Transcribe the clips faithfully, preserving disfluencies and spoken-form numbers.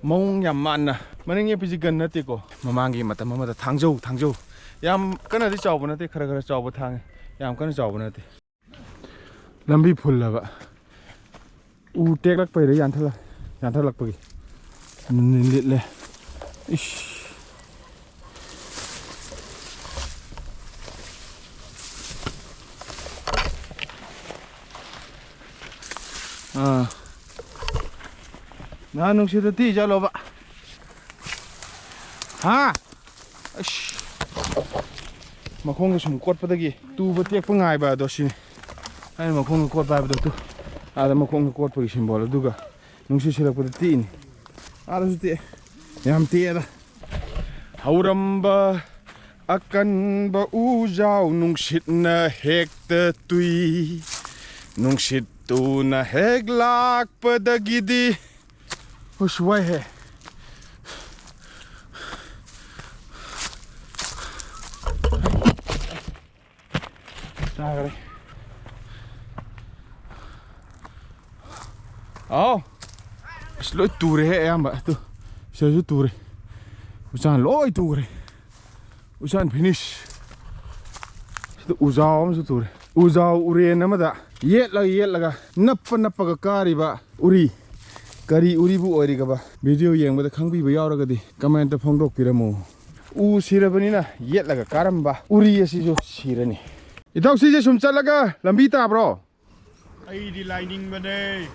ꯃꯑꯣꯡ ꯌꯥꯝ ꯃꯥꯟꯅ꯫ ꯃꯅꯤꯡ ꯌꯦꯞꯄꯤꯁꯤ ꯒꯟ ꯅꯠꯇꯦꯀꯣ꯫ ꯃꯃꯥꯡꯒꯤ ꯃꯇꯝ ꯑꯃꯗ ꯊꯥꯡꯖꯧ, ꯊꯥꯡꯖꯧ꯫ ꯌꯥꯝ ꯀꯟꯅꯗꯤ ꯆꯥꯎꯕ ꯅꯠꯇꯦ, ꯈꯔ ꯈꯔ ꯆꯥꯎꯕ ꯊꯥꯡꯉꯦ꯫ ꯌꯥꯝ ꯀꯟꯅ ꯆꯥꯎꯕ ꯅꯠꯇꯦ꯫ ꯂꯝꯕꯤ ꯐꯨꯜꯂꯕ꯫ ꯎ ꯇꯦꯛꯂꯛꯄꯩꯔ ꯌꯥꯟꯊꯠꯂ-, ꯌꯥꯟꯊꯠꯂꯛꯄꯒꯤ꯫ ꯂꯤꯠꯂꯦ꯫ ꯏꯁ꯫ ꯑꯥ꯫ ꯅꯍꯥꯟ ꯅꯨꯡꯁꯤꯠꯇ ꯇꯤ ꯆꯠꯂꯣꯕ꯫ ꯍꯥ? ꯑꯁ꯫ ꯃꯈꯣꯡꯗ ꯁꯨꯝ ꯀꯣꯠꯄꯗꯒꯤ ꯇꯨꯕ ꯇꯦꯛꯄ ꯉꯥꯏꯕ ꯑꯗꯣ ꯁꯤꯅꯤ꯫ ꯑꯩꯅ ꯃꯈꯣꯡꯗ ꯀꯣꯠꯄ ꯍꯥꯏꯕꯗꯣ ꯇꯨ꯫ ꯑꯥꯗ ꯃꯈꯣꯡꯗ ꯀꯣꯠꯄꯒꯤ ꯁꯤꯝꯕꯣꯜ ꯑꯗꯨꯒ ꯅꯨꯡꯁꯤꯠ ꯁꯤꯜꯂꯛꯄꯗ ꯇꯦꯛꯏꯅꯤ꯫ ꯑꯥꯗꯁꯨ ꯇꯦꯛꯑꯦ꯫ ꯌꯥꯝ ꯇꯦꯛꯑꯦꯗ꯫ ꯍꯧꯔꯝꯕ ꯑꯀꯟꯕ ꯎꯖꯥꯎ ꯅꯨꯡꯁꯤꯠꯅ ꯍꯦꯛꯇ ꯇꯨꯏ꯫ ꯅꯨꯡꯁꯤꯠꯇꯨꯅ ꯍꯦꯛ ꯂꯥꯛꯄꯗꯒꯤꯗꯤ꯫ ꯍꯨꯁ, ꯋꯥꯏꯍꯦ꯫ ꯆꯥꯈ꯭ꯔꯦ꯫ ꯑꯥꯎ꯫ ꯑꯁ, ꯂꯣꯏ ꯇꯨꯔꯦꯍꯦ ꯑꯌꯥꯝꯕ꯫ ꯑꯗꯨ ꯁꯤꯗꯁꯨ ꯇꯨꯔꯦ꯫ ꯎꯆꯥꯟ ꯂꯣꯏ ꯇꯨꯈ꯭ꯔꯦ꯫ ꯎꯆꯥꯟ ꯐꯤꯅꯤꯁ꯫ ꯁꯤꯗ ꯎꯖꯥꯎ ꯑꯃꯁꯨ ꯇꯨꯔꯦ꯫ ꯎꯖꯥꯎ ꯎꯔꯦꯟ ꯑꯃꯗ ꯌꯦꯠꯂꯒ ꯌꯦꯠꯂꯒ ꯅꯞꯄ ꯅꯞꯄꯒ ꯀꯥꯔꯤꯕ ꯎꯔꯤ꯫ ꯀꯔꯤ ꯎꯔꯤꯕꯨ ꯑꯣꯏꯔꯤꯒꯕ? ꯚꯤꯗꯤꯑꯣ ꯌꯦꯡꯕꯗ ꯈꯪꯕꯤꯕ ꯌꯥꯎꯔꯒꯗꯤ ꯀꯃꯦꯟꯇ ꯐꯣꯡꯗꯣꯛꯄꯤꯔꯝꯃꯨ꯫ ꯎ ꯁꯤꯔꯕꯅꯤꯅ ꯌꯦꯠꯂꯒ ꯀꯥꯔꯝꯕ ꯎꯔꯤ ꯑꯁꯤꯁꯨ ꯁꯤꯔꯅꯤ꯫ ꯏꯇꯥꯎ, ꯁꯤꯁꯦ ꯁꯨꯝ ꯆꯠꯂꯒ ꯂꯝꯕꯤ ꯇꯥꯕ꯭ꯔꯣ? ꯑꯩꯗꯤ ꯂꯥꯏꯅꯤꯡꯕꯅꯦ꯫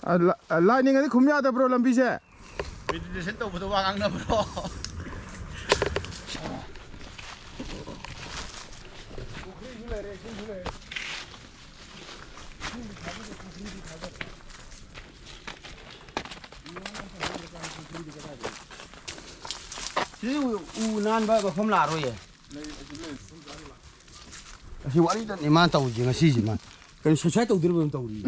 ꯑ, ꯂ-, ꯑ, ꯂꯥꯏꯅꯤꯡꯉꯗꯤ ꯈꯨꯝ ꯌꯥꯗꯕ꯭ꯔꯣ ꯂꯝꯕꯤꯁꯦ? ꯃꯦꯗꯤꯇꯦꯁꯟ ꯇꯧꯕꯗ ꯋꯥ ꯉꯥꯡꯅꯕ꯭ꯔꯣ? ꯄꯨꯈ꯭ꯔꯤꯁꯨ ꯂꯩꯔꯦ, ꯏꯁꯤꯡꯁꯨ ꯂꯩꯔꯦ꯫ ꯏꯁꯤꯡꯗꯤ ꯊꯥꯖꯗꯦ, ꯄꯨꯈ꯭ꯔꯤꯗꯤ ꯊꯥꯖꯔꯦ꯫ ꯁꯤꯗꯤ ꯎ, ꯎ ꯅꯥꯟꯕ ꯃꯐꯝ ꯂꯥꯛꯑꯔꯣꯏꯌꯦ꯫ ꯑꯁꯤ ꯋꯥꯔꯤꯗꯅꯤ ꯃꯥꯅ ꯇꯧꯔꯤꯁꯦ ꯉꯁꯤꯁꯦ ꯃꯥ꯫ ꯀꯩꯅꯣ suicide ꯇꯧꯗꯣꯔꯤꯕ ꯑꯃ ꯇꯧꯔꯤ꯫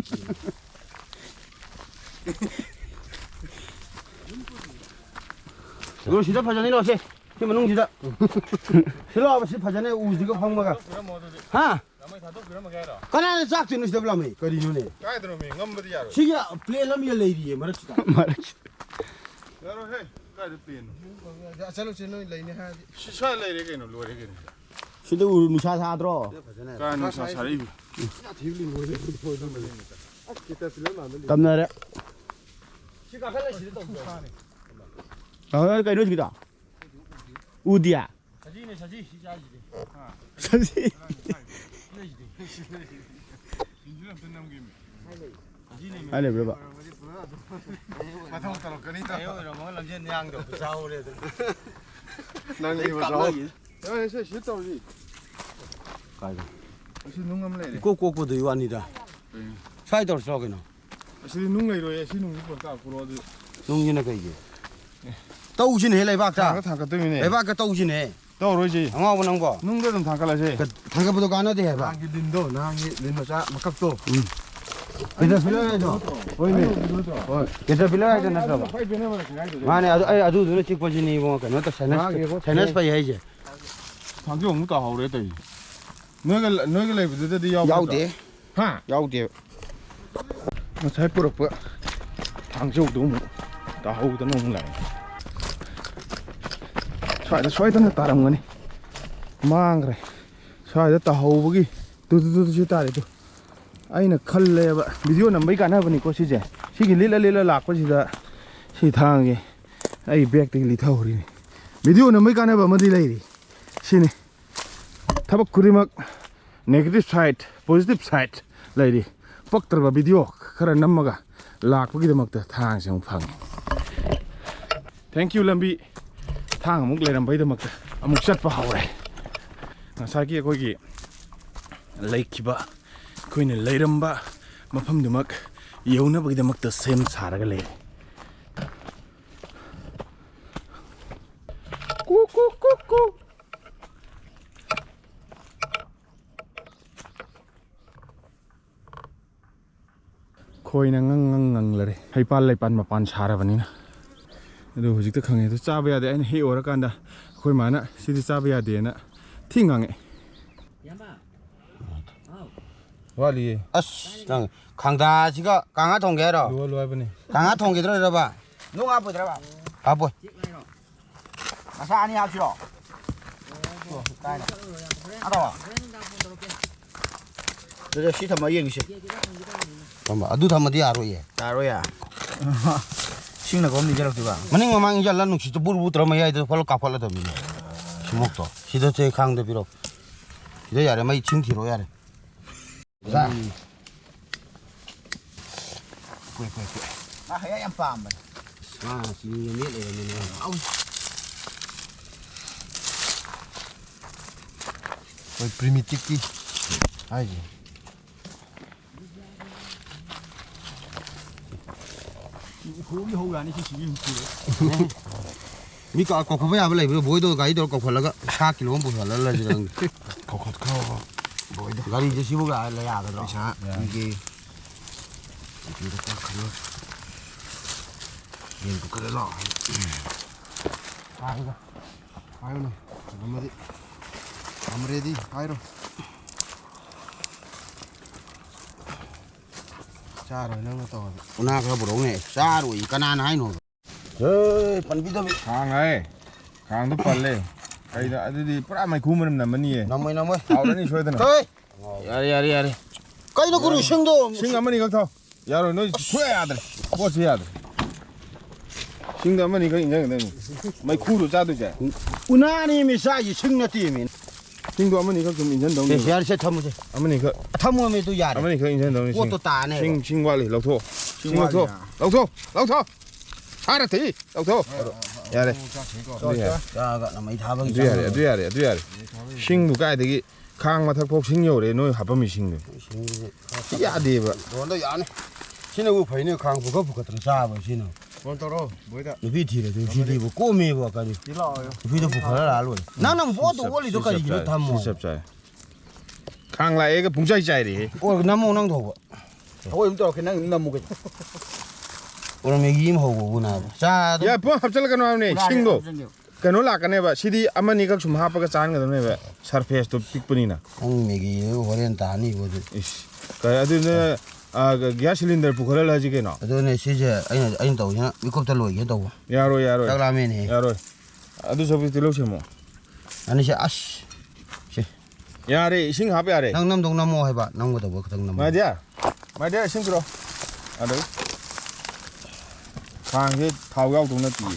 ꯑꯗꯣ ꯁꯤꯗ ꯐꯖꯅ ꯂꯧꯁꯦ꯫ ꯁꯤ ꯃꯅꯨꯡꯁꯤꯗ꯫ ꯁꯤ ꯂꯥꯛꯑꯣꯕ, ꯁꯤ ꯐꯖꯅ ꯎꯁꯤꯒ ꯐꯝꯃꯒ꯫ ꯍꯥ? ꯀꯅꯥꯅ ꯆꯥꯛꯇꯣꯏꯅꯣ ꯁꯤꯗ ꯂꯥꯛꯑꯝꯃꯤ? ꯀꯔꯤꯅꯣꯅꯦ? ꯀꯥꯏꯗꯅꯣꯃꯤ? ꯉꯝꯕꯗꯤ ꯌꯥꯔꯣꯏ꯫ ꯁꯤꯒꯤ plane ꯑꯃ ꯂꯩꯔꯤꯌꯦ ꯃꯔꯛꯁꯤꯗ꯫ ꯃꯔꯛꯁꯤꯗ꯫ ꯌꯥꯔꯣꯏꯍꯦ꯫ ꯀꯥꯏꯗ planeꯅꯣ? ꯆꯠꯂꯨꯁꯦ, ꯅꯣꯏ ꯂꯩꯅꯤ ꯍꯥꯏꯔꯗꯤ꯫ ꯁꯤ ꯁ꯭ꯋꯥꯏ ꯂꯩꯔꯦ ꯀꯩꯅꯣ, ꯂꯣꯏꯔꯦ ꯀꯩꯅꯣ꯫ ꯁꯤꯗ ꯎꯔꯨ ꯅꯨꯡꯁꯥ ꯁꯥꯗ꯭ꯔꯣ? ꯀꯥꯏ ꯅꯨꯡꯁꯥ ꯁꯥꯔꯛꯏꯕ? ꯇꯝꯅꯔꯦ꯫ ꯁꯤ ꯀꯥꯈꯠꯂ ꯁꯤꯗ ꯇꯧꯁꯦ꯫ ꯀꯩꯅꯣ ꯁꯤꯗ? ꯎꯗꯤꯌꯥ? ꯁꯖꯤꯅꯦ, ꯁꯖꯤ, ꯁꯤ ꯆꯥꯏꯁꯤꯗꯤ꯫ ꯁꯖꯤ? ꯁꯤ ꯂꯩꯁꯤꯗꯤ꯫ ꯁꯤ ꯂꯩꯁꯤꯗꯤ꯫ ꯁꯤ ꯂꯩꯁꯤꯗꯤ꯫ ꯁꯤ ꯂꯩꯁꯤꯗꯤ꯫ ꯀꯥꯏ ꯂꯩꯕ꯭ꯔꯕ? ꯃꯊꯧ ꯇꯧꯔꯛꯀꯅꯤ ꯇꯧ꯫ ꯑꯩ ꯑꯣꯏꯔꯝꯃꯒ ꯂꯝꯖꯦꯟ ꯌꯥꯡꯗꯕꯗꯣ ꯆꯥꯍꯧꯔꯦ ꯑꯗꯨꯝ꯫ ꯅꯪꯒꯤ ꯑꯗꯩ ꯃꯊꯧ꯫ ꯀꯥꯞꯅꯈꯤꯅꯤ꯫ ꯑꯦ, ꯁꯦ, ꯁꯤ ꯇꯧꯔꯤ꯫ ꯀꯥꯏꯗ? ꯑꯁꯤ ꯅꯨꯡ ꯑꯃ ꯂꯩꯔꯦ꯫ ꯏꯀꯣꯛ ꯀꯣꯛꯄꯗꯨꯒꯤ ꯋꯥꯅꯤꯗ꯫ ꯀꯩꯅꯣ? ꯁ꯭ꯋꯥꯏ ꯇꯧꯔꯁꯤ ꯂꯥꯎ ꯀꯩꯅꯣ꯫ ꯑꯁꯤꯗꯤ ꯅꯨꯡ ꯂꯩꯔꯣꯏ, ꯑꯁꯤ ꯅꯨꯡꯁꯤ ꯄꯣꯠ ꯇꯥ ꯄꯨꯔꯛꯑꯣ ꯑꯗꯨ꯫ ꯅꯨꯡꯁꯤꯅ ꯀꯩꯒꯤ? ꯇꯧꯁꯤꯅꯦꯍꯦ ꯂꯩꯕꯥꯛꯇ꯫ ꯊꯥꯡꯒ ꯊꯥꯡꯒꯠꯇꯣꯏꯃꯤꯅꯦ꯫ ꯂꯩꯕꯥꯛꯇ ꯇꯧꯁꯤꯅꯦ꯫ ꯇꯧꯔꯣꯏꯁꯦ꯫ ꯑꯉꯥꯎꯕ ꯅꯪꯕꯣ꯫ ꯅꯨꯡꯗ ꯑꯗꯨꯝ ꯊꯥꯡꯒꯠꯂꯁꯦ꯫ ꯊꯥꯡꯒꯠꯄꯗꯣ ꯀꯥꯟꯅꯗꯦ ꯍꯥꯏꯕ꯫ ꯅꯍꯥꯟꯒꯤ ꯂꯤꯟꯗꯣ, ꯅꯍꯥꯟꯒꯤ ꯂꯤꯟ ꯃꯆꯥ ꯃꯀꯛꯇꯣ꯫ ꯎꯝ꯫ Caterpillar ꯍꯥꯏꯗꯣ? ꯍꯣꯏꯅꯦ꯫ ꯍꯣꯏ꯫ Caterpillar ꯍꯥꯏꯗꯣ ꯅꯠꯇ꯭ꯔꯕ? ꯈ꯭ꯋꯥꯏ ꯄꯦꯟꯅꯕ ꯅꯠꯇ꯭ꯔꯥ ꯍꯥꯏꯗꯨꯗꯤ? ꯃꯥꯅꯦ, ꯑꯗꯨ, ꯑꯩ ꯑꯗꯨꯗꯨꯅ ꯆꯤꯛꯄꯁꯤꯅꯤ ꯏꯕꯨꯡꯉꯣ, ꯀꯩꯅꯣ ꯇꯧ, sinus, ꯃꯥꯒꯤꯕꯣ sinus ꯐꯩ ꯍꯥꯏꯁꯦ꯫ ꯊꯥꯡꯖꯧ ꯑꯃꯨꯛ ꯇꯥꯍꯧꯔꯦ ꯇꯧꯔꯤꯁꯦ꯫ ꯅꯣꯏꯒ, ꯅꯣꯏꯒ ꯂꯩꯕꯗꯨꯗꯗꯤ ꯌꯥꯎꯕ ꯅꯠꯇ꯭ꯔꯣ? ꯌꯥꯎꯗꯦ꯫ ꯍꯥ? ꯌꯥꯎꯗꯦꯕ꯫ ꯉꯁꯥꯏ ꯄꯨꯔꯛꯄ ꯊꯥꯡꯖꯧꯗꯣ ꯑꯃꯨꯛ ꯇꯥꯍꯧꯗꯅ ꯑꯃꯨꯛ ꯂꯥꯛꯑꯦ꯫ ꯁ꯭ꯋꯥꯏꯗ ꯁꯣꯏꯗꯅ ꯇꯥꯔꯝꯒꯅꯤ꯫ ꯃꯥꯡꯈ꯭ꯔꯦ꯫ ꯁ꯭ꯋꯥꯏꯗ ꯇꯥꯍꯧꯕꯒꯤ ꯇꯨ, ꯇꯨ, ꯇꯨ, ꯇꯨ, ꯁꯤ ꯇꯥꯔꯦ ꯇꯨ꯫ ꯑꯩꯅ ꯈꯜꯂꯦꯕ, video ꯅꯝꯕꯩ ꯀꯥꯟꯅꯕꯅꯤꯀꯣ ꯁꯤꯁꯦ꯫ ꯁꯤꯒꯤ ꯂꯤꯠꯂ ꯂꯤꯠꯂ ꯂꯥꯛꯄꯁꯤꯗ ꯁꯤ ꯊꯥꯡꯒꯤ ꯑꯩ bagꯇꯒꯤ ꯂꯤꯠꯊꯍꯧꯔꯤꯅꯤ꯫ Video ꯅꯝꯕꯩ ꯀꯥꯟꯅꯕ ꯑꯃꯗꯤ ꯂꯩꯔꯤ꯫ ꯁꯤꯅꯤ꯫ ꯊꯕꯛ ꯈꯨꯗꯤꯡꯃꯛ negative side, positive side ꯂꯩꯔꯤ꯫ ꯄꯛꯇ꯭ꯔꯕ video ꯈꯔ ꯅꯝꯃꯒ ꯂꯥꯛꯄꯒꯤꯗꯃꯛꯇ ꯊꯥꯡꯁꯦ ꯑꯃꯨꯛ ꯐꯪꯉꯤ꯫ Thank you ꯂꯝꯕꯤ꯫ ꯊꯥꯡ ꯑꯃꯨꯛ ꯂꯩꯔꯝꯕꯩꯗꯃꯛꯇ ꯑꯃꯨꯛ ꯆꯠꯄ ꯍꯧꯔꯦ꯫ ꯉꯁꯥꯏꯒꯤ ꯑꯩꯈꯣꯏꯒꯤ ꯂꯩꯈꯤꯕ, ꯑꯩꯈꯣꯏꯅ ꯂꯩꯔꯝꯕ ꯃꯐꯝꯗꯨꯃꯛ ꯌꯧꯅꯕꯒꯤꯗꯃꯛꯇ ꯁꯦꯝ ꯁꯥꯔꯒ ꯂꯩꯔꯦ꯫ ꯀꯨ, ꯀꯨ, ꯀꯨ, ꯀꯨ꯫ ꯈꯣꯏꯅ ꯉꯪ ꯉꯪ ꯉꯪꯂꯔꯦ꯫ ꯍꯩꯄꯥꯜ ꯂꯩꯄꯥꯜ ꯃꯄꯥꯟ ꯁꯥꯔꯕꯅꯤꯅ꯫ ꯑꯗꯨ ꯍꯧꯖꯤꯛꯇ ꯈꯪꯉꯦ꯫ ꯑꯗꯨ ꯆꯥꯕ ꯌꯥꯗꯦ꯫ ꯑꯩꯅ ꯍꯦꯛ ꯑꯣꯏꯔꯀꯥꯟꯗ ꯑꯩꯈꯣꯏ ꯃꯥꯅ ꯁꯤꯗꯤ ꯆꯥꯕ ꯌꯥꯗꯦꯅ ꯊꯤ ꯉꯥꯡꯉꯛꯑꯦ꯫ ꯏꯌꯥꯝꯕ꯫ ꯍꯥꯎ꯫ ꯋꯥꯠꯂꯤꯌꯦ꯫ ꯑꯁ, ꯅꯪ ꯈꯥꯡꯗꯥꯁꯤꯒ ꯀꯥꯡꯉꯥ ꯊꯣꯡꯒꯦ ꯍꯥꯏꯔꯣ? ꯂꯣꯏ-, ꯂꯣꯏꯕꯅꯤ꯫ ꯀꯥꯡꯉꯥ ꯊꯣꯡꯈꯤꯗ꯭ꯔꯣꯏꯔꯕ? ꯅꯨꯡ ꯍꯥꯞꯄꯣꯏꯗ꯭ꯔꯕ? ꯍꯥꯞꯄꯣꯏ꯫ ꯆꯦꯛ ꯂꯥꯏꯔꯣ? ꯃꯆꯥ ꯑꯅꯤ ꯍꯥꯞꯁꯤꯔꯣ? ꯑꯣ, ꯀꯥꯏꯅ꯫ ꯍꯣꯔꯦꯟ ꯅꯨꯡꯗꯥꯡ ꯐꯣꯟ ꯇꯧꯔꯛꯀꯦ꯫ ꯅꯠꯇ꯭ꯔꯣ? ꯍꯣꯔꯦꯟ ꯅꯨꯡꯗꯥꯡ ꯐꯣꯟ ꯇꯧꯔꯛꯀꯦ꯫ ꯑꯗꯨꯗ ꯁꯤ ꯊꯝꯃ ꯌꯦꯡꯉꯤꯁꯦ꯫ ꯊꯝꯕ, ꯑꯗꯨ ꯊꯝꯃꯗꯤ ꯌꯥꯔꯣꯏꯌꯦ꯫ ꯌꯥꯔꯣꯏꯌꯦ꯫ ꯁꯤꯡꯅ ꯀꯧꯝ ꯅꯤꯡꯁꯤꯜꯂꯛꯇꯣꯏꯕ꯫ ꯃꯅꯤꯡ ꯃꯃꯥꯡ ꯏꯟꯁꯤꯜꯂ ꯅꯨꯡꯁꯤꯠꯇ ꯕꯨꯔ ꯕꯨꯔ ꯇꯧꯔ ꯃꯌꯥꯏꯗ ꯐꯠꯂꯥꯎ ꯀꯥꯞꯈꯠꯂꯗꯕꯅꯤꯅꯦ꯫ ꯁꯤꯃꯣꯛꯇꯣ꯫ ꯁꯤꯗ ꯆꯦ ꯈꯥꯡꯗ ꯄꯤꯔꯣ꯫ ꯁꯤꯗ ꯌꯥꯔꯦ, ꯃꯩ ꯁꯤꯡ ꯊꯤꯔꯣ ꯌꯥꯔꯦ꯫ ꯑꯣꯖꯥ꯫ ꯀꯨꯏ, ꯀꯨꯏ, ꯀꯨꯏ꯫ ꯃꯥ ꯍꯩꯌꯥ ꯌꯥꯝ ꯄꯥꯝꯕꯅꯦ꯫ ꯃꯥ ꯆꯤꯅꯤꯒ ꯃꯦꯠ ꯂꯩꯔꯝꯃꯤꯅꯦ꯫ ꯑꯧ꯫ ꯑꯩꯈꯣꯏ primitive ꯀꯤ ꯍꯥꯏꯁꯦ꯫ ꯏꯈꯣꯒꯤ ꯍꯧ ꯌꯥꯅꯤ ꯁꯤ ꯁꯤꯒꯤ ꯍꯧ꯫ ꯃꯤ ꯀꯧ-, ꯀꯧꯈꯠꯄ ꯌꯥꯕ ꯂꯩꯕ꯭ꯔꯣ? ꯕꯣꯏꯗꯣ ꯒꯥꯔꯤ ꯇꯧꯔ ꯀꯧꯈꯠꯂꯒ ꯁꯥ ꯀꯤꯂꯣ ꯑꯃ ꯄꯨꯁꯜꯍꯜꯂꯁꯤꯔ ꯈꯪꯗꯦ꯫ ꯀꯧꯈꯠꯈ꯭ꯔꯣ, ꯕꯣꯏꯗꯣ꯫ ꯒꯥꯔꯤꯁꯦ ꯁꯤꯕꯨ ꯌꯥ-, ꯌꯥꯒꯗ꯭ꯔꯣ? ꯄꯩꯁꯥ ꯌꯥꯏ꯫ ꯄꯤꯒꯦ꯫ ꯆꯤꯡꯗ ꯀꯥꯈꯠꯂꯣ꯫ ꯌꯦꯟ ꯄꯨꯈꯠꯂ ꯂꯥꯛꯑꯣ ꯍꯥꯏ꯫ ꯍꯥꯏꯌꯨꯗ꯫ ꯍꯥꯏꯌꯨꯅꯦ꯫ ꯑꯃꯗꯤ I'm ready ꯍꯥꯏꯔꯣ꯫ ꯆꯥꯔꯣꯏ ꯅꯪꯅ ꯇꯧꯔꯗꯤ꯫ ꯎꯅꯥ ꯈꯔ ꯄꯨꯔꯛꯎꯅꯦ꯫ ꯆꯥꯔꯣꯏ ꯀꯅꯥꯅ ꯍꯥꯏꯅꯣ? ꯍꯦ, ꯄꯟꯕꯤꯗꯕꯤ꯫ ꯈꯥꯡ ꯍꯥꯏ꯫ ꯈꯥꯡꯗꯣ ꯄꯜꯂꯦ꯫ ꯀꯩꯗ? ꯑꯗꯨꯗꯤ ꯄꯨꯔꯥ ꯃꯩꯈꯨ ꯃꯅꯝ ꯅꯝꯃꯅꯤꯌꯦ꯫ ꯅꯝꯃꯣꯏ, ꯅꯝꯃꯣꯏ꯫ ꯍꯥꯎꯔꯅꯤ ꯁꯣꯏꯗꯅ꯫ ꯍꯦ! ꯌꯥꯔꯦ, ꯌꯥꯔꯦ, ꯌꯥꯔꯦ꯫ ꯀꯩꯅꯣ ꯒꯨꯔꯨ ꯏꯁꯤꯡꯗꯣ? ꯏꯁꯤꯡ ꯑꯃꯅꯤꯈꯛ ꯊꯥꯎ꯫ ꯌꯥꯔꯣꯏ, ꯅꯣꯏ ꯁꯨꯡꯌꯥ ꯌꯥꯗ꯭ꯔꯦ꯫ ꯄꯣꯠꯁꯤ ꯌꯥꯗ꯭ꯔꯦ꯫ ꯏꯁꯤꯡꯗꯣ ꯑꯃꯅꯤꯈꯛ ꯏꯟꯖꯟꯒꯗꯕꯅꯤ꯫ ꯃꯩꯈꯨꯗꯣ ꯆꯥꯗꯣꯏꯁꯦ꯫ ꯎꯅꯥꯅꯤ ꯃꯤ ꯆꯥꯏꯁꯤ, ꯏꯁꯤꯡ ꯅꯠꯇꯦ ꯃꯤ꯫ ꯏꯁꯤꯡꯗꯣ ꯑꯃꯅꯤꯈꯛ ꯁꯨꯝ ꯏꯟꯖꯟꯗꯧꯅꯤ꯫ ꯑꯦ, ꯌꯥꯔꯦ, ꯁꯦ, ꯊꯝꯃꯨꯁꯦ꯫ ꯑꯃꯅꯤꯈꯛ꯫ ꯊꯝꯃꯣꯃꯦ, ꯑꯗꯨ ꯌꯥꯔꯦ꯫ ꯑꯃꯅꯤꯈꯛ ꯏꯟꯖꯟꯗꯧꯅꯤ, ꯄꯣꯠꯇꯣ ꯏꯁꯤꯡ꯫ ꯇꯥꯅꯦꯕ꯫ ꯏꯁꯤꯡ, ꯏꯁꯤꯡ ꯋꯥꯠꯂꯤ, ꯂꯧꯊꯣꯛꯑꯣ꯫ ꯏꯁꯤꯡ ꯏꯁꯤꯡ ꯂꯧꯊꯣꯛꯑꯣ꯫ ꯋꯥꯠꯂꯤꯅ꯫ ꯂꯧꯊꯣꯛꯑꯣ, ꯂꯧꯊꯣꯛꯑꯣ꯫ ꯊꯥꯔ ꯊꯤ, ꯂꯧꯊꯣꯛꯑꯣ꯫ ꯍꯣꯏ, ꯍꯣꯏ, ꯍꯣꯏ꯫ ꯌꯥꯔꯦ꯫ ꯆꯥꯛ ꯊꯤꯀꯣ꯫ ꯑꯗꯨ ꯌꯥꯔꯦ꯫ ꯆꯥꯒ ꯃꯩ ꯊꯥꯕꯒꯤ ꯑꯗꯨ ꯌꯥꯔꯦ, ꯆꯥꯛ ꯑꯗꯨ ꯌꯥꯔꯦ, ꯑꯗꯨ ꯌꯥꯔꯦ꯫ ꯃꯩ ꯊꯥꯕꯒꯤ ꯁꯤꯡꯕꯨ ꯀꯥꯏꯗꯒꯤ ꯈꯥꯡ ꯃꯊꯛ ꯐꯥꯎ ꯁꯤꯡ ꯌꯧꯔꯦ, ꯅꯣꯏ ꯍꯥꯞꯄꯝꯃꯤ ꯁꯤꯡꯗꯣ꯫ ꯏꯁꯤꯡꯁꯦ ꯈꯔ ꯁꯤ ꯌꯥꯗꯦꯕ꯫ ꯗꯣꯟꯗꯣ ꯌꯥꯅꯤ꯫ ꯁꯤꯅꯕꯨ ꯐꯩꯅꯦ, ꯈꯥꯡ ꯄꯨꯈꯠ ꯄꯨꯈꯠꯇꯅ ꯆꯥꯕ ꯁꯤꯅ꯫ ꯐꯣꯟ ꯇꯧꯔꯣ, ꯕꯣꯏꯗ꯫ ꯅꯨꯄꯤ ꯊꯤꯔꯗꯤ ꯁꯤꯗꯤꯕꯨ ꯀꯣꯝꯃꯦꯕ ꯀꯔꯤ? ꯁꯤ ꯂꯥꯛꯑꯣ꯫ ꯅꯨꯄꯤꯗ ꯄꯨꯈꯠꯂ ꯂꯥꯛꯑ ꯂꯣꯏꯔꯦ꯫ ꯅꯪꯅ ꯑꯃꯨꯛ ꯄꯣꯠꯇꯨ ꯁꯤ ꯆꯞ-, ꯑꯣꯠꯂꯤꯗꯣ ꯁꯤ ꯆꯞ ꯀꯔꯤꯒꯤꯅꯣ ꯆꯥꯔꯦ, ꯊꯝꯃꯣ? ꯁꯤ ꯆꯞ ꯆꯥꯔꯦ꯫ ꯈꯥꯡ ꯂꯥꯛꯑꯦꯒ ꯄꯨꯡꯆꯥꯏ ꯆꯥꯏꯔꯦꯍꯦ꯫ ꯑꯣ, ꯅꯝꯃꯣ ꯅꯪ ꯊꯧꯕ꯫ ꯑꯩꯈꯣꯏ ꯑꯗꯨꯝ ꯇꯧꯔꯛꯀꯦ, ꯅꯪ ꯑꯗꯨꯝ ꯅꯝꯃꯨ ꯀꯩꯅꯣ꯫ ꯑꯣꯔ ꯃꯦꯒꯤ ꯑꯃ ꯍꯧꯕꯕꯨ ꯅꯥꯕ꯫ ꯆꯥꯗꯣ ꯌꯥ, ꯄꯨꯡ ꯍꯥꯞꯆꯜꯂꯒꯅꯨ ꯍꯥꯏꯕꯅꯦ, ꯄꯨꯔꯥ ꯏꯁꯤꯡꯗꯣ꯫ ꯍꯥꯞꯆꯟꯒꯦ꯫ ꯀꯩꯅꯣ ꯂꯥꯛꯀꯅꯦꯕ, ꯁꯤꯗꯤ ꯑꯃꯅꯤꯈꯛ ꯁꯨꯝ ꯍꯥꯞꯄꯒ ꯆꯥꯍꯟꯒꯗꯕꯅꯦꯕ, ꯁꯔꯐꯦꯁꯇꯣ ꯄꯤꯛꯄꯅꯤꯅ꯫ ꯅꯪ ꯃꯦꯒꯤꯗꯨ ꯍꯣꯔꯦꯟ ꯇꯥꯅꯤꯕ ꯑꯗꯨ꯫ ꯏꯁ, ꯀ-, ꯑꯗꯨꯅ, ꯑ, ꯒ-, ꯒ꯭ꯌꯥꯁ ꯁꯤꯂꯤꯟꯗꯔ ꯄꯨꯈꯠꯍꯜꯂꯁꯤ ꯀꯩꯅꯣ? ꯑꯗꯨꯅꯦ ꯁꯤꯁꯦ ꯑꯩꯅ, ꯑꯩꯅ ꯇꯧꯔꯤꯁꯤꯅ ꯃꯤꯀꯨꯞꯇ ꯂꯣꯏꯒꯦ ꯇꯧꯕ꯫ ꯌꯥꯔꯣꯏ, ꯌꯥꯔꯣꯏ꯫ ꯆꯥꯛ ꯂꯥꯝꯃꯦꯅꯦꯍꯦ꯫ ꯌꯥꯔꯣꯏ꯫ ꯑꯗꯨ ꯁꯔꯨꯛꯇꯤ ꯇꯤꯜꯍꯧ ꯁꯦꯝꯃꯣ꯫ ꯑꯅꯤꯁꯦ, ꯑꯁ, ꯁꯤ꯫ ꯌꯥꯔꯦ, ꯏꯁꯤꯡ ꯍꯥꯞꯄ ꯌꯥꯔꯦ꯫ ꯅꯪ ꯅꯝꯗꯧ ꯅꯝꯃꯣ ꯍꯥꯏꯕ, ꯅꯝꯒꯗꯧꯕ ꯈꯛꯇꯪ ꯅꯝꯃꯣ꯫ ꯃꯥꯏꯗꯤꯌꯥ, ꯃꯥꯏꯗꯤꯌꯥ, ꯏꯁꯤꯡ ꯄꯤꯔꯛꯑꯣ꯫ ꯑꯗꯩ ꯈꯥꯡꯁꯦ ꯊꯥꯎ ꯌꯥꯎꯗꯧ ꯅꯠꯇꯤꯌꯦ꯫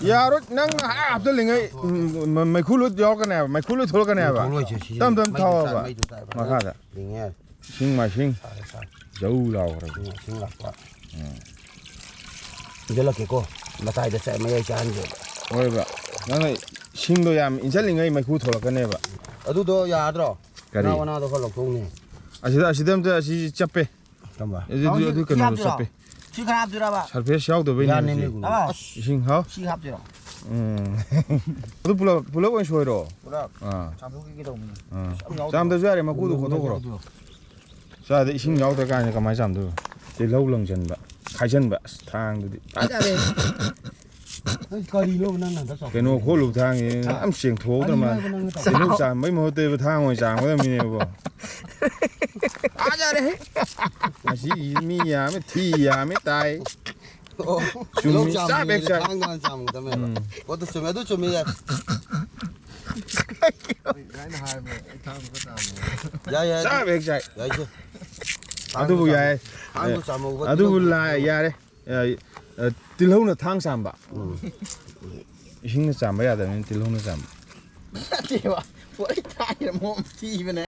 ꯌꯥꯔꯣꯏ, ꯅꯪꯅ ꯍꯥꯞ ꯍꯥꯞꯆꯜꯂꯤꯉꯩ, ꯎꯝ, ꯃ-, ꯃꯩꯈꯨ ꯂꯣꯏ ꯌꯥꯎꯔꯛꯀꯅꯦꯕ, ꯃꯩꯈꯨ ꯂꯣꯏ ꯊꯣꯛꯂꯛꯀꯅꯦꯕ꯫ ꯊꯣꯛꯂꯛꯑꯣꯏꯁꯦ, ꯁꯤꯁꯦ ꯇꯞ ꯇꯞ ꯃꯩꯗꯨ ꯊꯥꯎꯑꯣꯕ ꯆꯥꯏ, ꯃꯩꯗꯨ ꯆꯥꯏꯕ꯫ ꯃꯈꯥꯗ꯫ ꯂꯤꯡꯉꯦ꯫ ꯏꯁꯤꯡ ꯃꯥꯏꯁꯤꯡ꯫ ꯁꯥꯔꯦ, ꯁꯥꯔꯦ꯫ ꯖꯧ ꯂꯥꯎꯈ꯭ꯔꯦ꯫ ꯎꯝ, ꯏꯁꯤꯡ ꯂꯥꯛꯄ꯫ ꯎꯝ꯫ ꯏꯟꯖꯜꯂꯛꯀꯦꯀꯣ꯫ ꯃꯇꯥꯏꯗ ꯆꯥꯏ, ꯃꯌꯥꯏ ꯆꯥꯍꯟꯒꯦꯕ꯫ ꯍꯣꯏꯕ꯫ ꯅꯪꯅ ꯏꯁꯤꯡꯗꯣ ꯌꯥꯝ ꯏꯟꯖꯜꯂꯤꯉꯩ ꯃꯩꯈꯨ ꯊꯣꯛꯂꯛꯀꯅꯦꯕ꯫ ꯑꯗꯨꯗꯣ ꯌꯥꯗ꯭ꯔꯣ? ꯀꯔꯤ? ꯃꯅꯥ ꯃꯅꯥꯗꯣ ꯈꯔ ꯂꯧꯊꯣꯛꯅꯦ꯫ ꯑꯁꯤꯗ, ꯑꯁꯤꯗ ꯑꯝꯇ, ꯑꯁꯤ ꯆꯞꯄꯦ꯫ ꯀꯔꯝꯕ? ꯑꯗꯨ, ꯑꯗꯨ, ꯑꯗꯨ ꯁꯤ ꯀꯩꯅꯣꯗꯣ ꯍꯥꯞꯇꯣꯏꯔꯣ? ꯆꯞꯄꯦ꯫ ꯁꯤ ꯈꯔ ꯍꯥꯞꯇꯣꯏꯔꯕ? ꯁꯔꯐꯦꯁ ꯌꯥꯎꯗꯕꯩꯅꯦ ꯌꯥꯅꯤ, ꯁꯤ꯫ ꯃꯤ ꯀꯨꯟ꯫ ꯑꯥ, ꯏꯁꯤꯡ ꯍꯥꯎ? ꯁꯤ ꯍꯥꯞꯇꯣꯏꯔꯣ? ꯎꯝ꯫ ꯑꯗꯨ ꯄꯨꯂꯞ, ꯄꯨꯂꯞ ꯑꯣꯏꯅ ꯁꯣꯏꯔꯣ? ꯄꯨꯂꯞ꯫ ꯑꯥ꯫ ꯆꯥꯝꯊꯣꯛꯈꯤꯒꯦ ꯇꯧꯕꯅꯤ꯫ ꯑꯥ꯫ ꯌꯥꯝ ꯌꯥꯎꯗ꯭ꯔꯣ? ꯆꯥꯝꯗꯁꯨ ꯌꯥꯔꯦ, ꯃꯀꯨꯗꯣ ꯈꯣꯠꯇꯣꯛꯈ꯭ꯔꯣ꯫ ꯌꯥꯎꯗ꯭ꯔꯣ? ꯆꯥꯗ ꯏꯁꯤꯡ ꯌꯥꯎꯗ꯭ꯔꯀꯥꯟꯁꯤꯗ ꯀꯃꯥꯏꯅ ꯆꯥꯝꯗꯣꯏꯕ? ꯇꯤꯜꯍꯧ ꯂꯪꯁꯤꯟꯕ, ꯈꯥꯏꯖꯤꯟꯕ꯫ ꯑꯁ, ꯊꯥꯡꯗꯨꯗꯤ꯫ ꯍꯥꯏꯇꯥꯔꯦ꯫ ꯅꯪ ꯀꯔꯤꯅꯣ ꯅꯪ ꯍꯟꯗꯛ ꯆꯥꯎꯈꯠꯂꯤꯗꯣ? ꯀꯩꯅꯣ ꯈꯣꯠꯂꯨꯕ ꯊꯥꯡꯉꯤ, ꯌꯥꯝ ꯁꯦꯡꯊꯣꯛꯍꯧꯗ꯭ꯔ ꯀꯔꯤꯅꯣ ꯃꯥꯜꯂꯦ꯫ ꯍꯥꯏꯕ ꯅꯪꯅ ꯇꯧꯔꯤꯗꯣ? ꯇꯤꯜꯍꯧ ꯆꯥꯝꯕꯩ ꯃꯍꯨꯠꯇ ꯊꯥꯡ ꯑꯣꯏꯅ ꯆꯥꯝꯒꯗꯕꯅꯤꯅꯦꯕꯣ꯫ ꯑꯥ, ꯌꯥꯔꯦꯍꯦ꯫ ꯉꯁꯤ ꯃꯤ ꯌꯥꯝꯃꯤ, ꯊꯤ ꯌꯥꯝꯃꯤ, ꯇꯥꯏ꯫ ꯑꯣ, ꯆꯨꯝꯃꯤ, ꯇꯤꯜꯍꯧ ꯆꯥꯝꯃꯤꯉꯩꯗ ꯆꯥꯕ ꯍꯦꯛ ꯆꯥꯏ꯫ ꯊꯥꯡꯗ ꯍꯥꯟꯅ ꯆꯥꯝꯒꯗꯕꯅꯦꯕ꯫ ꯎꯝ꯫ ꯄꯣꯠꯇꯨ ꯆꯨꯝꯃꯦ, ꯑꯗꯨ ꯆꯨꯝꯃꯦ, ꯌꯥꯏ꯫ ꯑꯩꯅ ꯍꯥꯏꯕꯅꯦ, ꯑꯩ ꯊꯥꯡꯗꯨꯒ ꯆꯥꯝꯃꯣ꯫ ꯌꯥꯏ, ꯌꯥꯏ, ꯑꯗꯨ ꯆꯥꯕ ꯍꯦꯛ ꯆꯥꯏ꯫ ꯌꯥꯏ, ꯏꯆꯦ꯫ ꯑꯗꯨꯕꯨ ꯊꯥꯡꯗ ꯌꯥꯏ꯫ ꯆꯥꯝꯃꯣ꯫ ꯊꯥꯡꯗ ꯑꯦ, ꯆꯥꯝꯃꯣ, ꯑꯗꯨꯕꯨ ꯇꯤꯜꯍꯧ ꯂꯥꯏ, ꯆꯥꯝꯃꯣ꯫ ꯌꯥꯔꯦ꯫ ꯑꯦ, ꯑꯦ, ꯇꯤꯜꯍꯧꯅ ꯊꯥꯡ ꯆꯥꯝꯕ꯫ ꯎꯝ꯫ ꯏꯁꯤꯡꯅ ꯆꯥꯝꯕ ꯌꯥꯗꯕꯅꯤꯅ ꯇꯤꯜꯍꯧꯅ ꯆꯥꯝꯕ꯫ ꯅꯠꯇꯦꯕ, ꯄꯣꯠ ꯊꯥꯏꯅ ꯃꯑꯣꯡ ꯊꯤꯕꯅꯦ꯫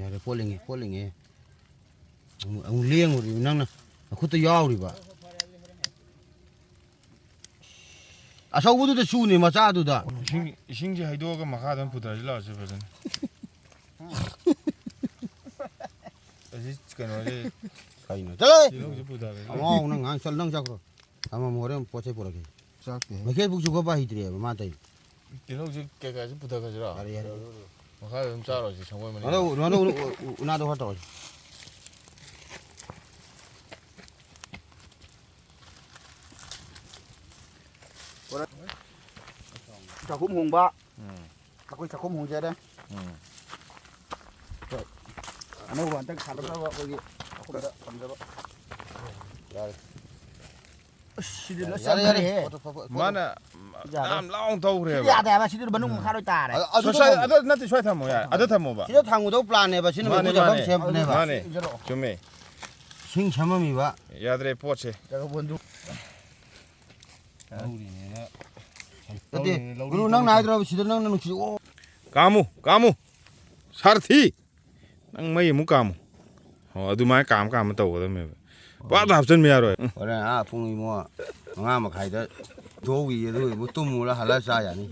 ꯌꯥꯔꯦ, ꯄꯣꯠꯂꯤꯉꯦ, ꯄꯣꯠꯂꯤꯉꯦ꯫ ꯑꯃꯨꯛ, ꯑꯃꯨꯛ ꯂꯦꯡꯉꯨꯔꯤꯕ ꯅꯪꯅ, ꯅꯈꯨꯠꯇ ꯌꯥꯎꯔꯤꯕ꯫ ꯑꯆꯧꯕꯗꯨꯗ ꯆꯨꯅꯤ, ꯃꯆꯥꯗꯨꯗ꯫ ꯏꯁꯤꯡ, ꯏꯁꯤꯡꯁꯦ ꯍꯩꯗꯣꯛꯑꯒ ꯃꯈꯥꯗ ꯑꯗꯨꯝ ꯄꯨꯊꯔꯁꯤ ꯂꯥꯛꯑꯣꯁꯦ ꯐꯖꯅ꯫ ꯑꯁꯤ ꯀꯩꯅꯣꯁꯦ, ꯀꯩꯅꯣ? ꯆꯠꯂꯣꯍꯦ! ꯇꯤꯜꯍꯧꯁꯦ ꯄꯨꯊꯔꯁꯤ꯫ ꯑꯉꯥꯎ ꯅꯪ ꯉꯥꯡ ꯆꯠꯂꯣ, ꯅꯪ ꯆꯠꯈ꯭ꯔꯣ꯫ ꯊꯝꯃꯝꯃꯣ, ꯍꯣꯔꯦꯟ ꯄꯣꯠ ꯆꯩ ꯄꯨꯔꯛꯀꯦ꯫ ꯆꯥꯛꯇꯦ꯫ ꯃꯩꯈꯦꯠ ꯐꯨꯛꯁꯨ ꯈꯣꯠꯄ ꯍꯩꯇ꯭ꯔꯦꯕ ꯃꯥ ꯇꯧꯔꯤꯗꯣ꯫ ꯇꯤꯜꯍꯧꯁꯦ ꯀꯩꯀꯥꯁꯦ ꯄꯨꯊꯈ꯭ꯔꯁꯤꯔꯣ? ꯌꯥꯔꯦ, ꯌꯥꯔꯦ꯫ ꯃꯈꯥꯗ ꯑꯗꯨꯝ ꯆꯥꯔꯨꯔꯁꯤ, ꯁꯪꯒꯣꯏ ꯃꯅꯤꯡꯗ꯫ ꯃꯅꯥꯗꯣ ꯍꯣꯔ ꯇꯧꯔꯁꯤ꯫ ꯆꯥꯛꯈꯨꯝ ꯍꯣꯡꯕ꯫ ꯎꯝ꯫ ꯑꯩꯈꯣꯏ ꯆꯥꯛꯈꯨꯝ ꯍꯣꯡꯖꯔꯦ꯫ ꯎꯝ꯫ ꯑꯅꯧꯕ ꯍꯟꯗꯛ ꯁꯥꯒꯠꯆꯕ ꯑꯩꯈꯣꯏꯒꯤ ꯆꯥꯛꯈꯨꯝꯗ ꯊꯝꯖꯕ꯫ ꯌꯥꯔꯦ꯫ ꯑꯁ, ꯁꯤꯗꯤ ꯂꯣꯏ ꯌꯥꯔꯦ, ꯌꯥꯔꯦ꯫ ꯆꯪꯈ꯭ꯔꯦꯍꯦ꯫ ꯄꯣꯠꯇꯣ, ꯄꯣꯠꯇꯣ, ꯄꯣꯠꯇꯣ꯫ ꯃꯥꯅ ꯌꯥꯔꯦ꯫ ꯌꯥꯝ ꯂꯥꯎꯅ ꯁꯤꯗꯤ ꯇꯧꯈ꯭ꯔꯦꯕ꯫ ꯌꯥꯗꯦ ꯍꯥꯏꯕ, ꯁꯤꯗꯤ ꯃꯅꯨꯡ ꯃꯈꯥ ꯂꯣꯏ ꯇꯥꯔꯦ꯫ ꯑꯗ, ꯑꯗꯨ ꯁ꯭ꯋꯥꯏ, ꯊꯝꯃꯣ꯫ ꯑꯗ ꯅꯠꯇꯦ, ꯁ꯭ꯋꯥꯏ ꯊꯝꯃꯣ, ꯌꯥꯔꯦ꯫ ꯑꯗ ꯊꯝꯃꯣꯕ꯫ ꯁꯤꯗ ꯊꯥꯡꯉꯨꯗꯧ ꯄ꯭ꯂꯥꯟꯅꯦꯕ, ꯁꯤꯅ ꯃꯥꯅꯦ, ꯃꯣꯏ ꯃꯥꯅꯦ꯫ ꯁꯦꯝꯕꯅꯦꯕ꯫ ꯃꯥꯅꯦ꯫ ꯆꯨꯝꯃꯦ꯫ ꯏꯁꯤꯡ ꯁꯦꯝꯃꯝꯃꯤꯕ꯫ ꯌꯥꯗ꯭ꯔꯦ ꯄꯣꯠꯁꯦ꯫ ꯂꯧꯔꯤꯅꯦꯅ꯫ ꯅꯠꯇꯦ, ꯂꯧꯔꯤ ꯒꯨꯔꯨ, ꯅꯪꯅ ꯂꯧꯔꯤ꯫ ꯍꯥꯏꯗ꯭ꯔꯣ ꯁꯤꯗ ꯅꯪꯅ ꯅꯨꯡꯁꯤ-, ꯑꯣ꯫ ꯀꯥꯝꯃꯨ, ꯀꯥꯝꯃꯨ꯫ ꯁꯥꯔꯊꯤ! ꯅꯪ ꯃꯩ ꯑꯃꯨꯛ ꯀꯥꯝꯃꯨ꯫ ꯑꯣ, ꯑꯗꯨꯃꯥꯏꯅ ꯀꯥꯝ ꯀꯥꯝꯃ ꯇꯧꯒꯗꯕꯅꯦꯕ꯫ ꯄꯥꯞꯇ ꯍꯥꯞꯆꯤꯟꯕ ꯌꯥꯔꯣꯏ꯫ ꯎꯝ꯫ ꯍꯣꯔꯦꯟ ꯑꯥ ꯄꯨꯡ ꯏꯃꯣ ꯃꯉꯥ ꯃꯈꯥꯏꯗ ꯊꯣꯛꯎꯏ, ꯑꯗꯨ ꯑꯣꯏꯕꯨ ꯇꯨꯝꯃꯨꯔ ꯍꯜꯂ ꯆꯥ ꯌꯥꯅꯤ꯫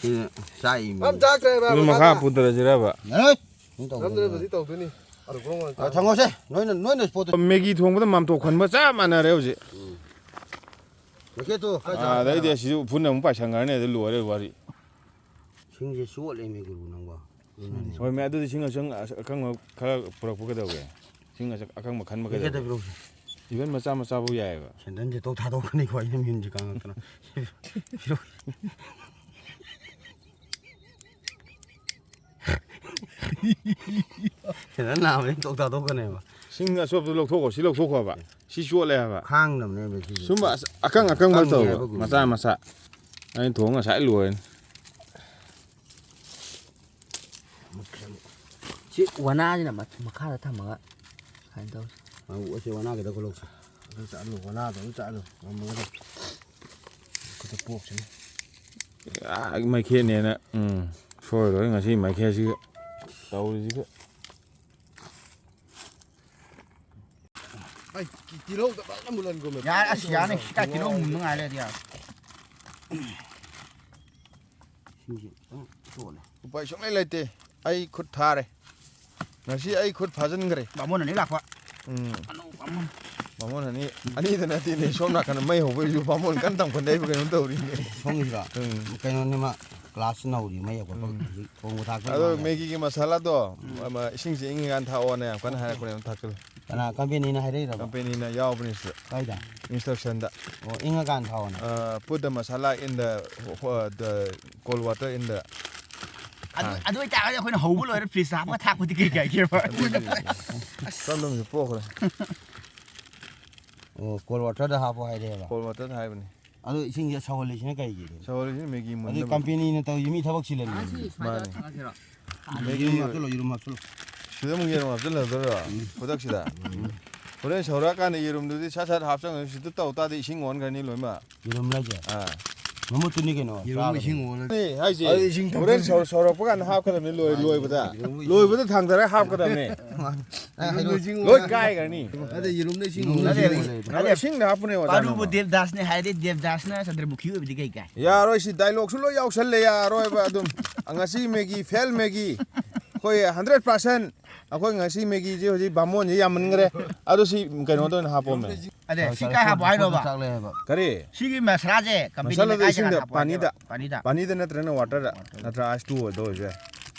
ꯁꯤꯅ ꯆꯥꯛ ꯏꯃꯤ꯫ ꯑꯝ ꯆꯥꯛꯇ꯭ꯔꯦꯕ, ꯑꯗꯨ ꯃꯈꯥ ꯃꯈꯥꯗ꯫ ꯄꯨꯊꯔꯁꯤꯔꯕ? ꯌꯥꯔꯣꯏ꯫ ꯁꯨꯝ ꯇꯧꯗꯣꯏꯅꯤ꯫ ꯅꯝꯗꯅꯕꯗꯤ ꯇꯧꯗꯣꯏꯅꯤ꯫ ꯑꯗꯨ ꯒ꯭ꯔꯣꯡ ꯒ꯭ꯔꯣꯡ ꯑ, ꯊꯝꯃꯣꯁꯦ꯫ ꯅꯣꯏꯅ, ꯅꯣꯏꯅ ꯄꯣꯠꯇꯣ꯫ ꯃꯦꯒꯤ ꯊꯣꯡꯕꯗ ꯃꯥꯝꯇꯣꯛ ꯈꯟꯕ ꯆꯞ ꯃꯥꯟꯅꯔꯦ ꯍꯧꯖꯤꯛ꯫ ꯎꯝ꯫ ꯄꯦꯀꯦꯠꯇꯣ ꯀꯥꯏ ꯑꯥ, ꯆꯠꯈ꯭ꯔꯦ? ꯑꯗꯩꯗꯤ ꯑꯁꯤꯁꯨ ꯎꯐꯨꯟ ꯑꯃꯨꯛ ꯄꯥꯏꯁꯟꯈ꯭ꯔꯅꯤ, ꯑꯗꯨ ꯂꯣꯏꯔꯦ ꯋꯥꯔꯤ꯫ ꯁꯤꯡꯁꯦ ꯆꯣꯠꯂꯦꯃꯤ ꯒꯨꯔꯨ ꯅꯪꯕꯣ꯫ ꯍꯣꯏ, ꯃꯤ ꯑꯗꯨꯗꯤ ꯁꯤꯡ ꯑꯁꯪ-, ꯑꯀꯪꯕ ꯈꯔ ꯄꯨꯔꯛꯄ ꯀꯩꯗꯧꯒꯦ? ꯁꯤꯡ ꯑꯁ-, ꯑꯀꯪꯕ ꯈꯟꯕ ꯄꯦꯀꯦꯠꯇ ꯀꯩꯗꯧꯒꯦ? ꯄꯤꯔꯛꯎꯁꯦ꯫ Even ꯃꯆꯥ ꯃꯆꯥꯐꯧ ꯌꯥꯏꯑꯕ꯫ ꯁꯦꯟꯗꯟꯁꯦ ꯇꯣꯛ ꯊꯥꯗꯣꯛꯀꯅꯤꯀꯣ, ꯑꯩꯅ ꯃꯤꯍꯨꯟꯁꯦ ꯀꯥꯡꯉꯛꯇꯅ꯫ ꯁꯦꯟꯗꯟ ꯅꯥꯝꯃꯅ ꯇꯣꯛ ꯊꯥꯗꯣꯛꯀꯅꯦꯕ꯫ ꯁꯤꯡ ꯑꯆꯣꯠꯄꯗꯨ ꯂꯧꯊꯣꯛꯈꯣ, ꯁꯤ ꯂꯧꯊꯣꯛꯈꯣ ꯍꯥꯏꯕ꯫ ꯁꯤ ꯆꯣꯠꯂꯦ ꯍꯥꯏꯕ꯫ ꯈꯥꯡꯅꯕꯅꯦꯕ ꯁꯤꯁꯦ꯫ ꯁꯨꯝꯕ ꯑꯁ-, ꯑꯀꯪ ꯑꯀꯪꯕ ꯀꯪꯉꯦ ꯇꯧꯕ꯫ ꯍꯥꯏꯕ ꯒꯨꯂꯤꯗꯣ꯫ ꯃꯆꯥ ꯃꯆꯥ꯫ ꯑꯩꯅ ꯊꯣꯡ ꯉꯁꯥꯏ ꯂꯣꯏꯔꯅꯤ꯫ ꯁꯤ ꯋꯥꯅꯥꯁꯤꯅ ꯃ-, ꯃꯈꯥꯗ ꯊꯝꯃꯒ ꯁꯨꯃꯥꯏꯅ ꯇꯧꯁꯤ꯫ ꯑꯧ, ꯑꯁꯤ ꯋꯥꯅꯥ ꯈꯤꯇ ꯈꯨꯠꯂꯧꯁꯤ꯫ ꯑꯗꯨ ꯆꯠꯍꯜꯂꯨ, ꯋꯥꯅꯥꯗꯣ ꯑꯗꯨꯝ ꯆꯠꯍꯜꯂꯨ, ꯉꯝꯃꯒꯗꯤ꯫ ꯈꯨꯠꯇ ꯄꯣꯛꯁꯤꯅꯤ꯫ ꯑꯥ, ꯃꯩꯈꯦꯠꯅꯦꯅ, ꯎꯝ, ꯁꯣꯏꯔꯣꯏ ꯉꯁꯤ ꯃꯩꯈꯦꯠꯁꯤꯒ ꯇꯧꯔꯤꯁꯤꯒ꯫ ꯑꯩ ꯇꯤ-, ꯇꯤꯜꯍꯧꯗ ꯐꯖꯅ ꯃꯨꯜꯍꯟꯈꯣꯃꯦ꯫ ꯌꯥꯔꯦ, ꯑꯁ, ꯌꯥꯔꯅꯤ꯫ ꯀꯥꯏ ꯇꯤꯜꯍꯧ ꯃꯨꯟꯕ ꯉꯥꯏ ꯂꯩꯔꯗꯤ ꯌꯥꯔꯦ꯫ ꯏꯁꯤꯡꯁꯦ ꯈꯤꯇꯪ ꯆꯣꯠꯂꯦ꯫ ꯎꯄꯥꯏ ꯁꯨꯡꯂꯩ ꯂꯩꯇꯦ꯫ ꯑꯩ ꯈꯨꯠ ꯊꯥꯔꯦ꯫ ꯉꯁꯤ ꯑꯩ ꯈꯨꯠ ꯐꯥꯖꯤꯟꯈ꯭ꯔꯦ꯫ ꯕꯥꯃꯣꯟ ꯑꯅꯤ ꯂꯥꯛꯄ꯫ ꯎꯝ꯫ ꯑꯅꯧꯕ ꯕꯥꯃꯣꯟ꯫ ꯕꯥꯃꯣꯟ ꯑꯅꯤ, ꯑꯅꯤꯗ ꯅꯠꯇꯦꯅꯦ, ꯁꯣꯝ ꯅꯥꯀꯟꯗ ꯃꯩ ꯍꯧꯕꯩꯁꯨ ꯕꯥꯃꯣꯟ ꯀꯟꯅ ꯇꯝꯈꯠꯂꯛꯏꯕ ꯀꯩꯅꯣꯝ ꯇꯧꯔꯤꯅꯦ꯫ ꯁꯣꯝꯒꯤꯁꯤꯔꯣ? ꯎꯝ꯫ ꯀꯩꯅꯣꯅꯦ ꯃꯥ, ꯀ꯭ꯂꯥꯁ ꯅꯧꯔꯤ, ꯃꯩ ꯌꯧꯈꯠꯄ ꯎꯝ꯫ ꯍꯧꯖꯤꯛ ꯊꯣꯡꯕ ꯊꯥꯛꯄ ꯑꯗꯣ ꯃꯥꯜꯂꯦ꯫ ꯃꯦꯒꯤꯒꯤ ꯃꯁꯥꯂꯥꯗꯣ, ꯎꯝ꯫ ꯑꯃ, ꯏꯁꯤꯡꯁꯦ ꯏꯪꯉꯤꯀꯥꯟꯗ ꯊꯥꯛꯑꯣꯅ ꯌꯥꯝ ꯀꯟꯅ ꯍꯥꯏꯔꯛꯄꯅꯦ, ꯑꯗꯨꯝ ꯊꯥꯛꯆꯜꯂꯨ꯫ ꯀꯅꯥ, ꯀꯝꯄꯦꯅꯤꯅ ꯍꯥꯏꯔꯛꯏꯔꯕ? ꯀꯝꯄꯦꯅꯤꯅ ꯌꯥꯎꯕꯅꯤ ꯁꯤꯗ꯫ ꯀꯥꯏꯗ? Instructionꯗ꯫ ꯑꯣ, ꯏꯪꯉꯀꯥꯟꯗ ꯊꯥꯎꯑꯣꯅ꯫ ꯑ, put the masala in the, uh, the cold water in the ꯑꯗꯨ, ꯑꯗꯨ ꯑꯣꯏꯇꯥꯔꯒꯗꯤ ꯑꯩꯈꯣꯏꯅ ꯍꯧꯕ ꯂꯣꯏꯔ fridgeꯇ ꯍꯥꯞꯄ ꯊꯥꯛꯄꯗꯤ ꯀꯩ ꯀꯥꯏꯒꯦꯕ? ꯀꯝꯗꯣꯝꯁꯨ ꯄꯣꯛꯈ꯭ꯔꯦ꯫ ꯑꯣ, cold waterꯗ ꯍꯥꯞꯄꯣ ꯍꯥꯏꯔꯦꯕ? Cold waterꯗ ꯍꯥꯏꯕꯅꯤ꯫ ꯑꯗꯣ ꯏꯁꯤꯡꯁꯦ ꯁꯧꯍꯜꯂꯤꯁꯤꯅ ꯀꯩꯒꯤꯅꯣ? ꯁꯧꯍꯜꯂꯤꯁꯤꯅꯅꯦ ꯃꯦꯒꯤ ꯑꯗꯨ ꯃꯨꯟꯅꯕ꯫ ꯀꯝꯄꯦꯅꯤꯅ ꯇꯧꯔꯤ ꯃꯤ ꯊꯕꯛ ꯁꯤꯜꯍꯜꯂꯤꯅꯦ꯫ ꯃꯥꯅꯦ꯫ ꯌꯦꯔꯨꯝ ꯍꯥꯞꯆꯜꯂꯣ, ꯌꯦꯔꯨꯝ ꯍꯥꯞꯆꯜꯂꯣ꯫ ꯁꯤꯗ ꯑꯃꯨꯛ ꯌꯦꯔꯨꯝ ꯍꯥꯞꯆꯜꯂꯗꯣꯏꯔꯣ? ꯎꯝ꯫ ꯈꯨꯗꯛꯁꯤꯗ? ꯎꯝ꯫ ꯍꯣꯔꯦꯟ ꯁꯧꯔꯛꯑꯀꯥꯟꯗ ꯌꯦꯔꯨꯝꯗꯨꯗꯤ ꯁꯠ ꯁꯠ ꯍꯥꯞꯆꯟꯒꯅꯤ, ꯁꯤꯗ ꯇꯧ ꯇꯥꯔꯗꯤ ꯏꯁꯤꯡ ꯑꯣꯟꯈ꯭ꯔꯅꯤ ꯂꯣꯏꯃꯛ꯫ ꯌꯦꯔꯨꯝ ꯂꯩꯁꯦ? ꯑꯥ꯫ ꯃꯃꯨꯠꯇꯨꯅꯤ ꯀꯩꯅꯣ, ꯌꯦꯔꯨꯝ ꯆꯥꯕꯅꯤ꯫ ꯏꯁꯤꯡ ꯑꯣꯜꯂ ꯑꯦ, ꯍꯥꯏꯁꯦ, ꯑꯗꯨ ꯏꯁꯤꯡ ꯍꯣꯔꯦꯟ ꯊꯛꯄ ꯁꯧ-, ꯁꯧꯔꯛꯄ ꯀꯥꯟꯗ ꯍꯥꯞꯀꯗꯕꯅꯤ, ꯂꯣꯏ-, ꯂꯣꯏꯕꯗ꯫ ꯌꯦꯔꯨꯝ ꯏꯁꯤꯡ ꯂꯣꯏꯕꯗ ꯊꯥꯡꯗꯔꯒ ꯍꯥꯞꯀꯗꯕꯅꯤ꯫ ꯃꯥꯅꯤ꯫ ꯂꯣꯏ ꯀꯥꯏꯈ꯭ꯔꯅꯤ꯫ ꯑꯗ ꯌꯦꯔꯨꯝꯗ ꯏꯁꯤꯡ ꯌꯦꯔꯨꯝꯗ ꯑꯣꯜꯂ ꯏꯁꯤꯡ ꯂꯩꯕ꯫ ꯑꯣꯜꯂ ꯂꯩꯕ꯫ ꯑꯗ ꯏꯁꯤꯡꯗ ꯍꯥꯞꯄꯅꯦ ꯑꯣꯖꯥꯅ ꯄꯥꯔꯨꯕꯨ ꯑꯃꯨꯛ꯫ ꯗꯦꯕꯗꯥꯁꯅꯦ ꯍꯥꯏꯔꯗꯤ ꯗꯦꯕꯗꯥꯁꯅ ꯆꯟꯗ꯭ꯔꯃꯨꯈꯤ ꯑꯣꯏꯕꯗꯤ ꯀꯩ ꯀꯥꯏ? ꯌꯥꯔꯣꯏ, ꯁꯤ dialogueꯁꯨ ꯂꯣꯏ ꯌꯥꯎꯁꯜꯂꯦ, ꯌꯥꯔꯣꯏꯕ ꯑꯗꯨꯝ꯫ ꯉꯁꯤ ꯃꯦꯒꯤ, fail ꯃꯦꯒꯤ꯫ ꯑꯩꯈꯣꯏ hundred percent, ꯑꯩꯈꯣꯏ ꯉꯁꯤ ꯃꯦꯒꯤꯁꯦ ꯍꯧꯖꯤꯛ ꯕꯥꯃꯣꯟꯁꯦ ꯌꯥꯝꯃꯟꯈ꯭ꯔꯦ꯫ ꯑꯗꯨ ꯁꯤ ꯀꯩꯅꯣꯗ ꯑꯣꯏꯅ ꯍꯥꯞꯄꯣꯃꯦ꯫ ꯑꯗꯦ, ꯁꯤ ꯀꯥꯏ ꯍꯥꯞꯄꯣ ꯍꯥꯏꯅꯣꯕ? ꯆꯥꯛ ꯂꯩ ꯍꯥꯏꯕ꯫ ꯀꯔꯤ? ꯁꯤꯒꯤ ꯃꯁꯥꯂꯥꯁꯦ ꯀꯝꯄꯦꯅꯤꯅ ꯃꯁꯥꯂꯥꯗꯣ ꯀꯥꯏ ꯏꯁꯤꯡꯗ, ꯖꯒꯥꯗ ꯍꯥꯞꯄꯣ ꯍꯥꯏꯅꯣꯕ? ꯄꯥꯅꯤꯗ꯫ ꯄꯥꯅꯤꯗ? ꯄꯥꯅꯤꯗ ꯅꯠꯇ꯭ꯔꯒꯅ waterꯗ, ꯅꯠꯇ꯭ꯔꯒ ice two ꯑꯣꯏꯗ ꯑꯣꯏꯔꯁꯨ ꯌꯥꯏ꯫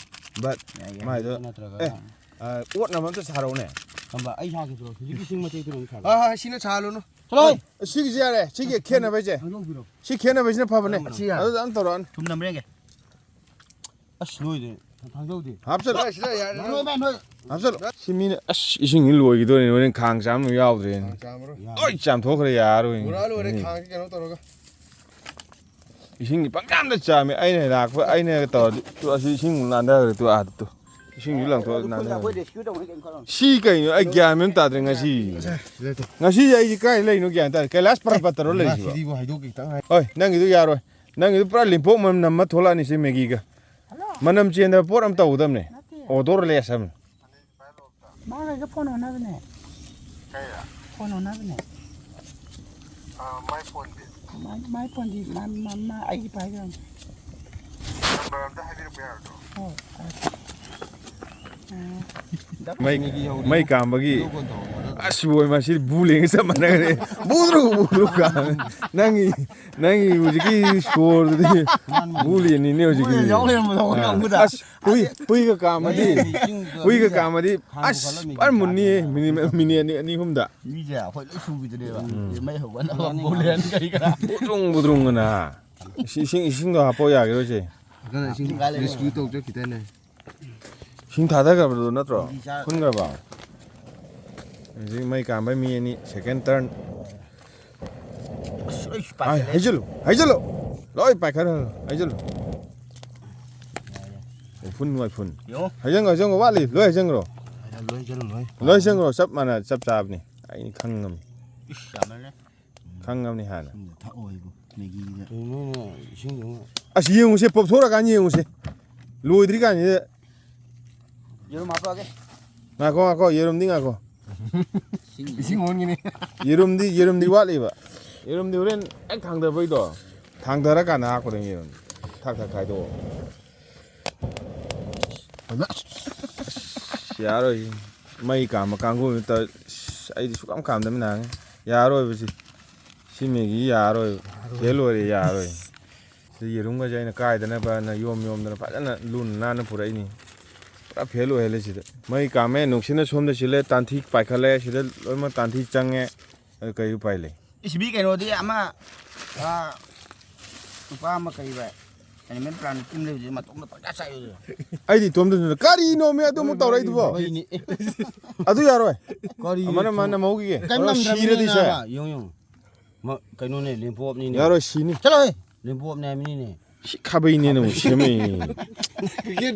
But ꯌꯥꯏ, ꯌꯥꯏ꯫ ꯃꯥꯏꯗꯣ, ꯅꯠꯇ꯭ꯔꯒ ꯑꯦ, ꯑ, ꯑꯣꯠꯅꯕ ꯑꯝꯇ ꯁꯥꯔꯛꯎꯅꯦ꯫ ꯈꯪꯕ, ꯑꯩ ꯁꯥꯒꯦ ꯇꯧꯔꯣ꯫ ꯍꯧꯖꯤꯛꯀꯤ ꯏꯁꯤꯡ ꯃꯇꯦꯛꯇꯨꯗ ꯑꯃꯨꯛ ꯁꯥꯔꯣ꯫ ꯍꯣꯏ, ꯍꯣꯏ, ꯁꯤꯅ ꯁꯥꯍꯜꯂꯨꯅꯨ꯫ ꯆꯠꯂꯣ꯫ ꯍꯣꯏ, ꯁꯤꯒꯤꯁꯦ ꯌꯥꯔꯦ꯫ ꯁꯤꯒꯤ ꯈꯦꯠꯅꯕꯩꯁꯦ꯫ ꯍꯥꯡꯗꯣꯛꯄꯤꯔꯣ꯫ ꯁꯤ ꯈꯦꯠꯅꯕꯩꯁꯤꯅ ꯐꯕꯅꯦ꯫ ꯁꯤ ꯌꯥꯔꯦ꯫ ꯑꯗꯨꯗ ꯑꯗꯨꯝ ꯇꯧꯔꯛꯑꯅꯤ꯫ ꯊꯨꯝ ꯅꯝꯕ꯭ꯔ ꯌꯦꯡꯒꯦ꯫ ꯑꯁ, ꯂꯣꯏꯗꯦ꯫ ꯊꯥꯡꯖꯧꯗꯤ꯫ ꯍꯥꯞꯆꯜꯂꯣ꯫ ꯂꯣꯏ, ꯁꯤꯗ ꯌꯥꯔꯦ꯫ ꯂꯣꯏ, ꯂꯣꯏ, ꯂꯣꯏ꯫ ꯍꯥꯞꯆꯜꯂꯣ꯫ ꯁꯤ ꯃꯤꯅ, ꯑꯁ, ꯏꯁꯤꯡꯁꯤ ꯂꯣꯏꯈꯤꯗꯣꯔꯦ꯫ ꯍꯣꯔꯦꯟ ꯈꯥꯡ ꯆꯥꯝꯅꯕ ꯌꯥꯎꯗ꯭ꯔꯦꯅꯦ꯫ ꯈꯥꯡ ꯆꯥꯝꯃꯔꯣꯏ꯫ ꯂꯣꯏ ꯆꯥꯝꯊꯣꯛꯈ꯭ꯔꯦ, ꯌꯥꯔꯣꯏꯅꯦ꯫ ꯄꯨꯔꯥ ꯂꯣꯏꯔꯦ, ꯎꯝ꯫ ꯈꯥꯡꯁꯤ ꯀꯩꯅꯣ ꯇꯧꯔꯒ꯫ ꯏꯁꯤꯡꯒꯤ ꯄꯪꯆꯥꯝꯗ ꯆꯥꯝꯃꯦ꯫ ꯑꯩꯅ ꯂꯥꯛꯄ, ꯑꯩꯅ ꯇꯧꯔꯗꯤ, ꯇꯨ, ꯑꯁꯤ ꯏꯁꯤꯡ ꯅꯥꯟꯊꯈ꯭ꯔꯦ, ꯇꯨ, ꯑꯥꯗ ꯇꯨ꯫ ꯏꯁꯤꯡꯁꯨ ꯂꯪꯊꯣꯛꯑ ꯑꯗꯨ ꯅꯥꯟꯊꯈ꯭ꯔꯦ꯫ ꯑꯩꯈꯣꯏ rescue ꯇꯧꯅꯤ ꯀꯩꯝ ꯈꯜꯂꯨꯅꯨ꯫ ꯁꯤ ꯀꯩꯅꯣ? ꯑꯩ ꯒ꯭ꯌꯥꯟ ꯃꯦꯟ ꯇꯥꯗ꯭ꯔꯦ ꯉꯁꯤ꯫ ꯁꯤꯗ ꯇꯨ꯫ ꯉꯁꯤꯁꯦ ꯑꯩꯁꯦ ꯀꯥꯏ ꯂꯩꯅꯣ ꯒ꯭ꯌꯥꯟ ꯇꯥꯗ꯭ꯔꯦ꯫ ꯀꯩꯂꯥꯁ ꯄꯔꯕꯠꯇꯔꯣ ꯂꯩꯔꯤꯁꯤꯕꯣ? ꯁꯤꯗꯤꯕꯨ ꯍꯥꯏꯗꯣꯛꯀꯦ ꯈꯤꯇꯪ ꯍꯥꯏ꯫ ꯍꯣꯏ, ꯅꯪꯒꯤꯗꯨ ꯌꯥꯔꯣꯏ꯫ ꯅꯪꯒꯤꯗꯨ ꯄꯨꯔꯥ ꯂꯤꯝꯄꯣꯛ ꯃꯅꯝ ꯅꯝꯃ ꯊꯣꯛꯂꯛꯑꯅꯤ ꯁꯤ ꯃꯦꯒꯤꯒ꯫ ꯍꯜꯂꯣ꯫ ꯃꯅꯝ ꯆꯦꯟꯗꯕ ꯄꯣꯠ ꯑꯃ ꯇꯧꯒꯗꯕꯅꯦ꯫ ꯅꯠꯇꯦ꯫ Odorless ꯍꯥꯏꯕꯅꯤ꯫ ꯃꯥꯒ ꯑꯩꯒ phone ꯑꯣꯟꯅꯕꯅꯦ꯫ ꯀꯩꯔꯥ? Phone ꯑꯣꯟꯅꯕꯅꯦ꯫ Ah, my phoneꯗꯤ? My, my phoneꯗꯤ ꯃꯥ, ꯃꯥ, ꯃꯥ ꯑꯩꯒꯤ ꯄꯥꯏꯈ꯭ꯔꯕꯅꯦ꯫ Number ꯑꯝꯇ ꯍꯥꯏꯕꯤꯔꯛꯄ ꯌꯥꯔꯣꯏꯗ꯭ꯔꯣ? ꯍꯣꯏ, ꯍꯣꯏ꯫ ꯑꯥ꯫ ꯃꯩ, ꯃꯩ ꯀꯥꯝꯕꯒꯤ꯫ Video call ꯇꯧꯔꯣ, ꯐꯖꯅ꯫ ꯑꯁ, ꯕꯣꯏ, ꯃꯁꯤ ꯕꯨ ꯂꯦꯡꯒ ꯆꯞ ꯃꯥꯟꯅꯒꯅꯤ꯫ ꯕꯨꯗ꯭ꯔꯨ, ꯕꯨꯗ꯭ꯔꯨ ꯀꯥ-, ꯅꯪꯒꯤ, ꯅꯪꯒꯤ ꯍꯧꯖꯤꯛꯀꯤ ꯁꯣꯔꯗꯨꯗꯤ ꯕꯨ ꯂꯦꯟꯅꯤꯅꯦ ꯍꯧꯖꯤꯛꯀꯤ꯫ ꯃꯣꯏꯅ ꯌꯥꯎ ꯂꯩꯔꯝꯕꯗꯣ ꯑꯥ꯫ ꯑꯉꯥꯡꯕꯗ꯫ ꯑꯁ, ꯍꯨꯏ, ꯍꯨꯏꯒ ꯀꯥꯝꯃꯗꯤ, ꯃꯌꯥꯏ ꯃꯤꯁꯤꯡꯗꯨꯗ ꯍꯨꯏꯒ ꯃꯤꯁꯦ ꯀꯥꯝꯃꯗꯤ, ꯈꯥꯡꯕ ꯑꯁ, ꯈꯜꯂꯝꯃꯤꯗꯨꯗꯤ ꯐꯖꯅ ꯃꯨꯟꯅꯤꯌꯦ, ꯆꯥꯗꯦ꯫ ꯃꯤꯅꯤꯠ, ꯃꯤꯅꯤꯠ ꯑꯅꯤ, ꯑꯅꯤ ꯑꯍꯨꯝꯗ꯫ ꯃꯤꯁꯦ ꯑꯩꯈꯣꯏ ꯂꯣꯏ ꯁꯨꯕꯤꯗꯨꯅꯦꯕ꯫ ꯎꯝ꯫ ꯃꯩ ꯍꯧꯒꯠꯅꯕ ꯕꯨ ꯂꯦꯟ ꯀꯔꯤ ꯀꯔꯥ꯫ ꯕꯨꯗ꯭ꯔꯨꯡ, ꯕꯨꯗ꯭ꯔꯨꯡ ꯑꯅ꯫ ꯏꯁꯤꯡ, ꯏꯁꯤꯡ, ꯏꯁꯤꯡꯗꯣ ꯍꯥꯞꯄꯛꯑꯣ ꯌꯥꯒꯤꯔꯣꯏꯁꯦ꯫ ꯑꯗꯨꯅ ꯏꯁꯤꯡ rescue ꯇꯧ ꯆꯠꯈꯤꯗꯥꯏꯅꯦ꯫ ꯏꯁꯤꯡ ꯊꯥꯗꯈ꯭ꯔꯕꯗꯣ ꯅꯠꯇ꯭ꯔꯣ? ꯐꯨꯟꯈ꯭ꯔꯕ? ꯍꯧꯖꯤꯛ ꯃꯩ ꯀꯥꯝꯕꯩ ꯃꯤ ꯑꯅꯤ, second turn꯫ ꯑꯁ, ꯑꯩꯁ ꯑꯥꯏ, ꯄꯥꯏꯈꯠꯂꯦ꯫ ꯍꯩꯖꯤꯜꯂꯨ, ꯍꯩꯖꯤꯜꯂꯨ꯫ ꯂꯣꯏ ꯄꯥꯏꯈꯠꯍꯜꯂꯨ, ꯍꯩꯖꯤꯜꯂꯨ꯫ ꯎꯐꯨꯟ ꯋꯥꯏꯐꯨꯟ꯫ ꯌꯦꯡꯉꯣ꯫ ꯍꯩꯖꯤꯟꯈ꯭ꯔꯣ, ꯍꯩꯖꯤꯟꯈ꯭ꯔꯣ, ꯋꯥꯠꯂꯤ, ꯂꯣꯏ ꯍꯩꯖꯤꯟꯈ꯭ꯔꯣ꯫ ꯂꯣꯏ ꯍꯩꯖꯤꯜꯂꯨ, ꯂꯣꯏ꯫ ꯂꯣꯏ ꯍꯩꯖꯤꯟꯈ꯭ꯔꯣ, ꯆꯞ ꯃꯥꯟꯅ, ꯆꯞ ꯆꯥꯕꯅꯤ꯫ ꯑꯩꯅ ꯈꯪꯉꯝꯅꯤ꯫ ꯏꯁ, ꯌꯥꯝꯃꯜꯂꯦ꯫ ꯈꯪꯉꯕꯅꯤ ꯍꯥꯟꯅ꯫ ꯏꯁꯤꯡꯗꯣ ꯊꯛꯑꯣ ꯏꯕꯨ, ꯃꯦꯒꯤꯗ꯫ ꯀꯩꯅꯣꯅꯦ, ꯏꯁꯤꯡꯗꯨ꯫ ꯑꯁ, ꯌꯦꯡꯉꯨꯁꯦ, ꯄꯣꯞꯊꯣꯔꯛꯀꯥꯟ ꯌꯦꯡꯉꯨꯁꯦ꯫ ꯂꯣꯏꯗ꯭ꯔꯤ ꯀꯥꯟꯁꯤꯗ꯫ ꯌꯦꯔꯨꯝ ꯍꯥꯞꯄꯛꯑꯒꯦ꯫ ꯉꯥꯏꯈꯣ, ꯉꯥꯏꯈꯣ, ꯌꯦꯔꯨꯝꯗꯤ ꯉꯥꯏꯈꯣ꯫ ꯏꯁꯤꯡ ꯑꯣꯟꯒꯤꯅꯤ꯫ ꯌꯦꯔꯨꯝꯗꯤ, ꯌꯦꯔꯨꯝꯗꯤ ꯋꯥꯠꯂꯤꯕ꯫ ꯌꯦꯔꯨꯝꯗꯤ ꯍꯣꯔꯦꯟ ꯍꯦꯛ ꯊꯥꯡꯗꯕꯩꯗꯣ, ꯊꯥꯡꯗꯔꯀꯥꯟꯗ ꯍꯥꯞꯀꯗꯣꯏꯅꯤ ꯌꯦꯔꯨꯝ꯫ ꯊꯥꯛ ꯊꯥꯛ ꯈꯥꯏꯗꯣꯛꯑꯣ꯫ ꯌꯥꯔꯣꯏ꯫ ꯃꯩ ꯀꯥꯝꯕ ꯀꯥꯡꯕꯨ ꯇꯧ-, ꯑꯁ, ꯑꯩꯗꯤ ꯁꯨꯀꯥꯝ ꯀꯥꯝꯗꯕꯅꯤ ꯅꯍꯥꯟ꯫ ꯌꯥꯔꯣꯏꯕ ꯁꯤ꯫ ꯁꯤ ꯃꯦꯒꯤ ꯌꯥꯔꯣꯏꯕ꯫ ꯐꯦꯜ ꯑꯣꯏꯔꯦ, ꯌꯥꯔꯣꯏ꯫ ꯁꯤ ꯌꯦꯔꯨꯝꯒꯁꯦ ꯑꯩꯅ ꯀꯥꯏꯗꯅꯕꯅ ꯌꯣꯝ ꯌꯣꯝꯗꯅ ꯐꯖꯅ ꯂꯨꯅ ꯅꯥꯟꯅ ꯄꯨꯔꯛꯏꯅꯤ꯫ ꯄꯨꯔꯥ ꯐꯦꯜ ꯑꯣꯏꯍꯜꯂꯦ ꯁꯤꯗ꯫ ꯃꯩ ꯀꯥꯝꯃꯦ, ꯅꯨꯡꯁꯤꯠꯅ ꯁꯣꯝꯗ ꯁꯤꯜꯂꯦ, ꯇꯥꯟꯊꯤ ꯄꯥꯏꯈꯠꯂꯦ, ꯁꯤꯗ ꯂꯣꯏꯅꯃꯛ ꯇꯥꯟꯊꯤ ꯆꯪꯉꯦ꯫ ꯑꯗꯨ ꯀꯔꯤ ꯎꯄꯥꯏ ꯂꯩ? ꯏꯁ, ꯃꯤ ꯀꯩꯅꯣꯗꯤ ꯑꯃ, ꯑꯥ, ꯅꯨꯄꯥ ꯑꯃ ꯀꯔꯤꯕ, Animal Planet ꯇꯤꯝ ꯂꯩꯕꯗꯨꯗꯤ ꯃꯇꯣꯝꯗ ꯄꯪꯆꯥ ꯆꯥꯏ ꯑꯗꯨꯗꯤ꯫ ꯑꯩꯗꯤ ꯏꯇꯣꯝꯗꯁꯨ ꯀꯔꯤꯅꯣꯃꯦ ꯑꯗꯨ ꯑꯃꯨꯛ ꯇꯧꯔꯛꯏꯗꯨꯕꯣ? ꯃꯩꯅꯤ꯫ ꯑꯗꯨ ꯌꯥꯔꯣꯏ꯫ ꯀꯔꯤ ꯑꯃꯅ ꯃꯥꯅ ꯃꯍꯧꯈꯤꯒꯦ꯫ ꯀꯟ ꯑꯗꯣ ꯉꯝꯗ꯭ꯔꯕꯅꯤꯅꯦ ꯁꯤꯔꯗꯤ ꯁꯦ꯫ ꯅꯥꯕ꯫ ꯌꯦꯡꯉꯨ, ꯌꯦꯡꯉꯨ꯫ ꯃ-, ꯀꯩꯅꯣꯅꯦ, ꯂꯦꯝꯄꯣꯞꯅꯤꯅꯦ꯫ ꯌꯥꯔꯣꯏ, ꯁꯤꯅꯤ꯫ ꯆꯠꯂꯣꯍꯦ꯫ ꯂꯦꯝꯄꯣꯞꯅꯦ ꯍꯥꯏꯕꯅꯤꯅꯦ꯫ ꯁꯤ ꯈꯥꯕꯩꯅꯦꯅ ꯑꯃꯨꯛ ꯁꯦꯝꯃꯛꯏ꯫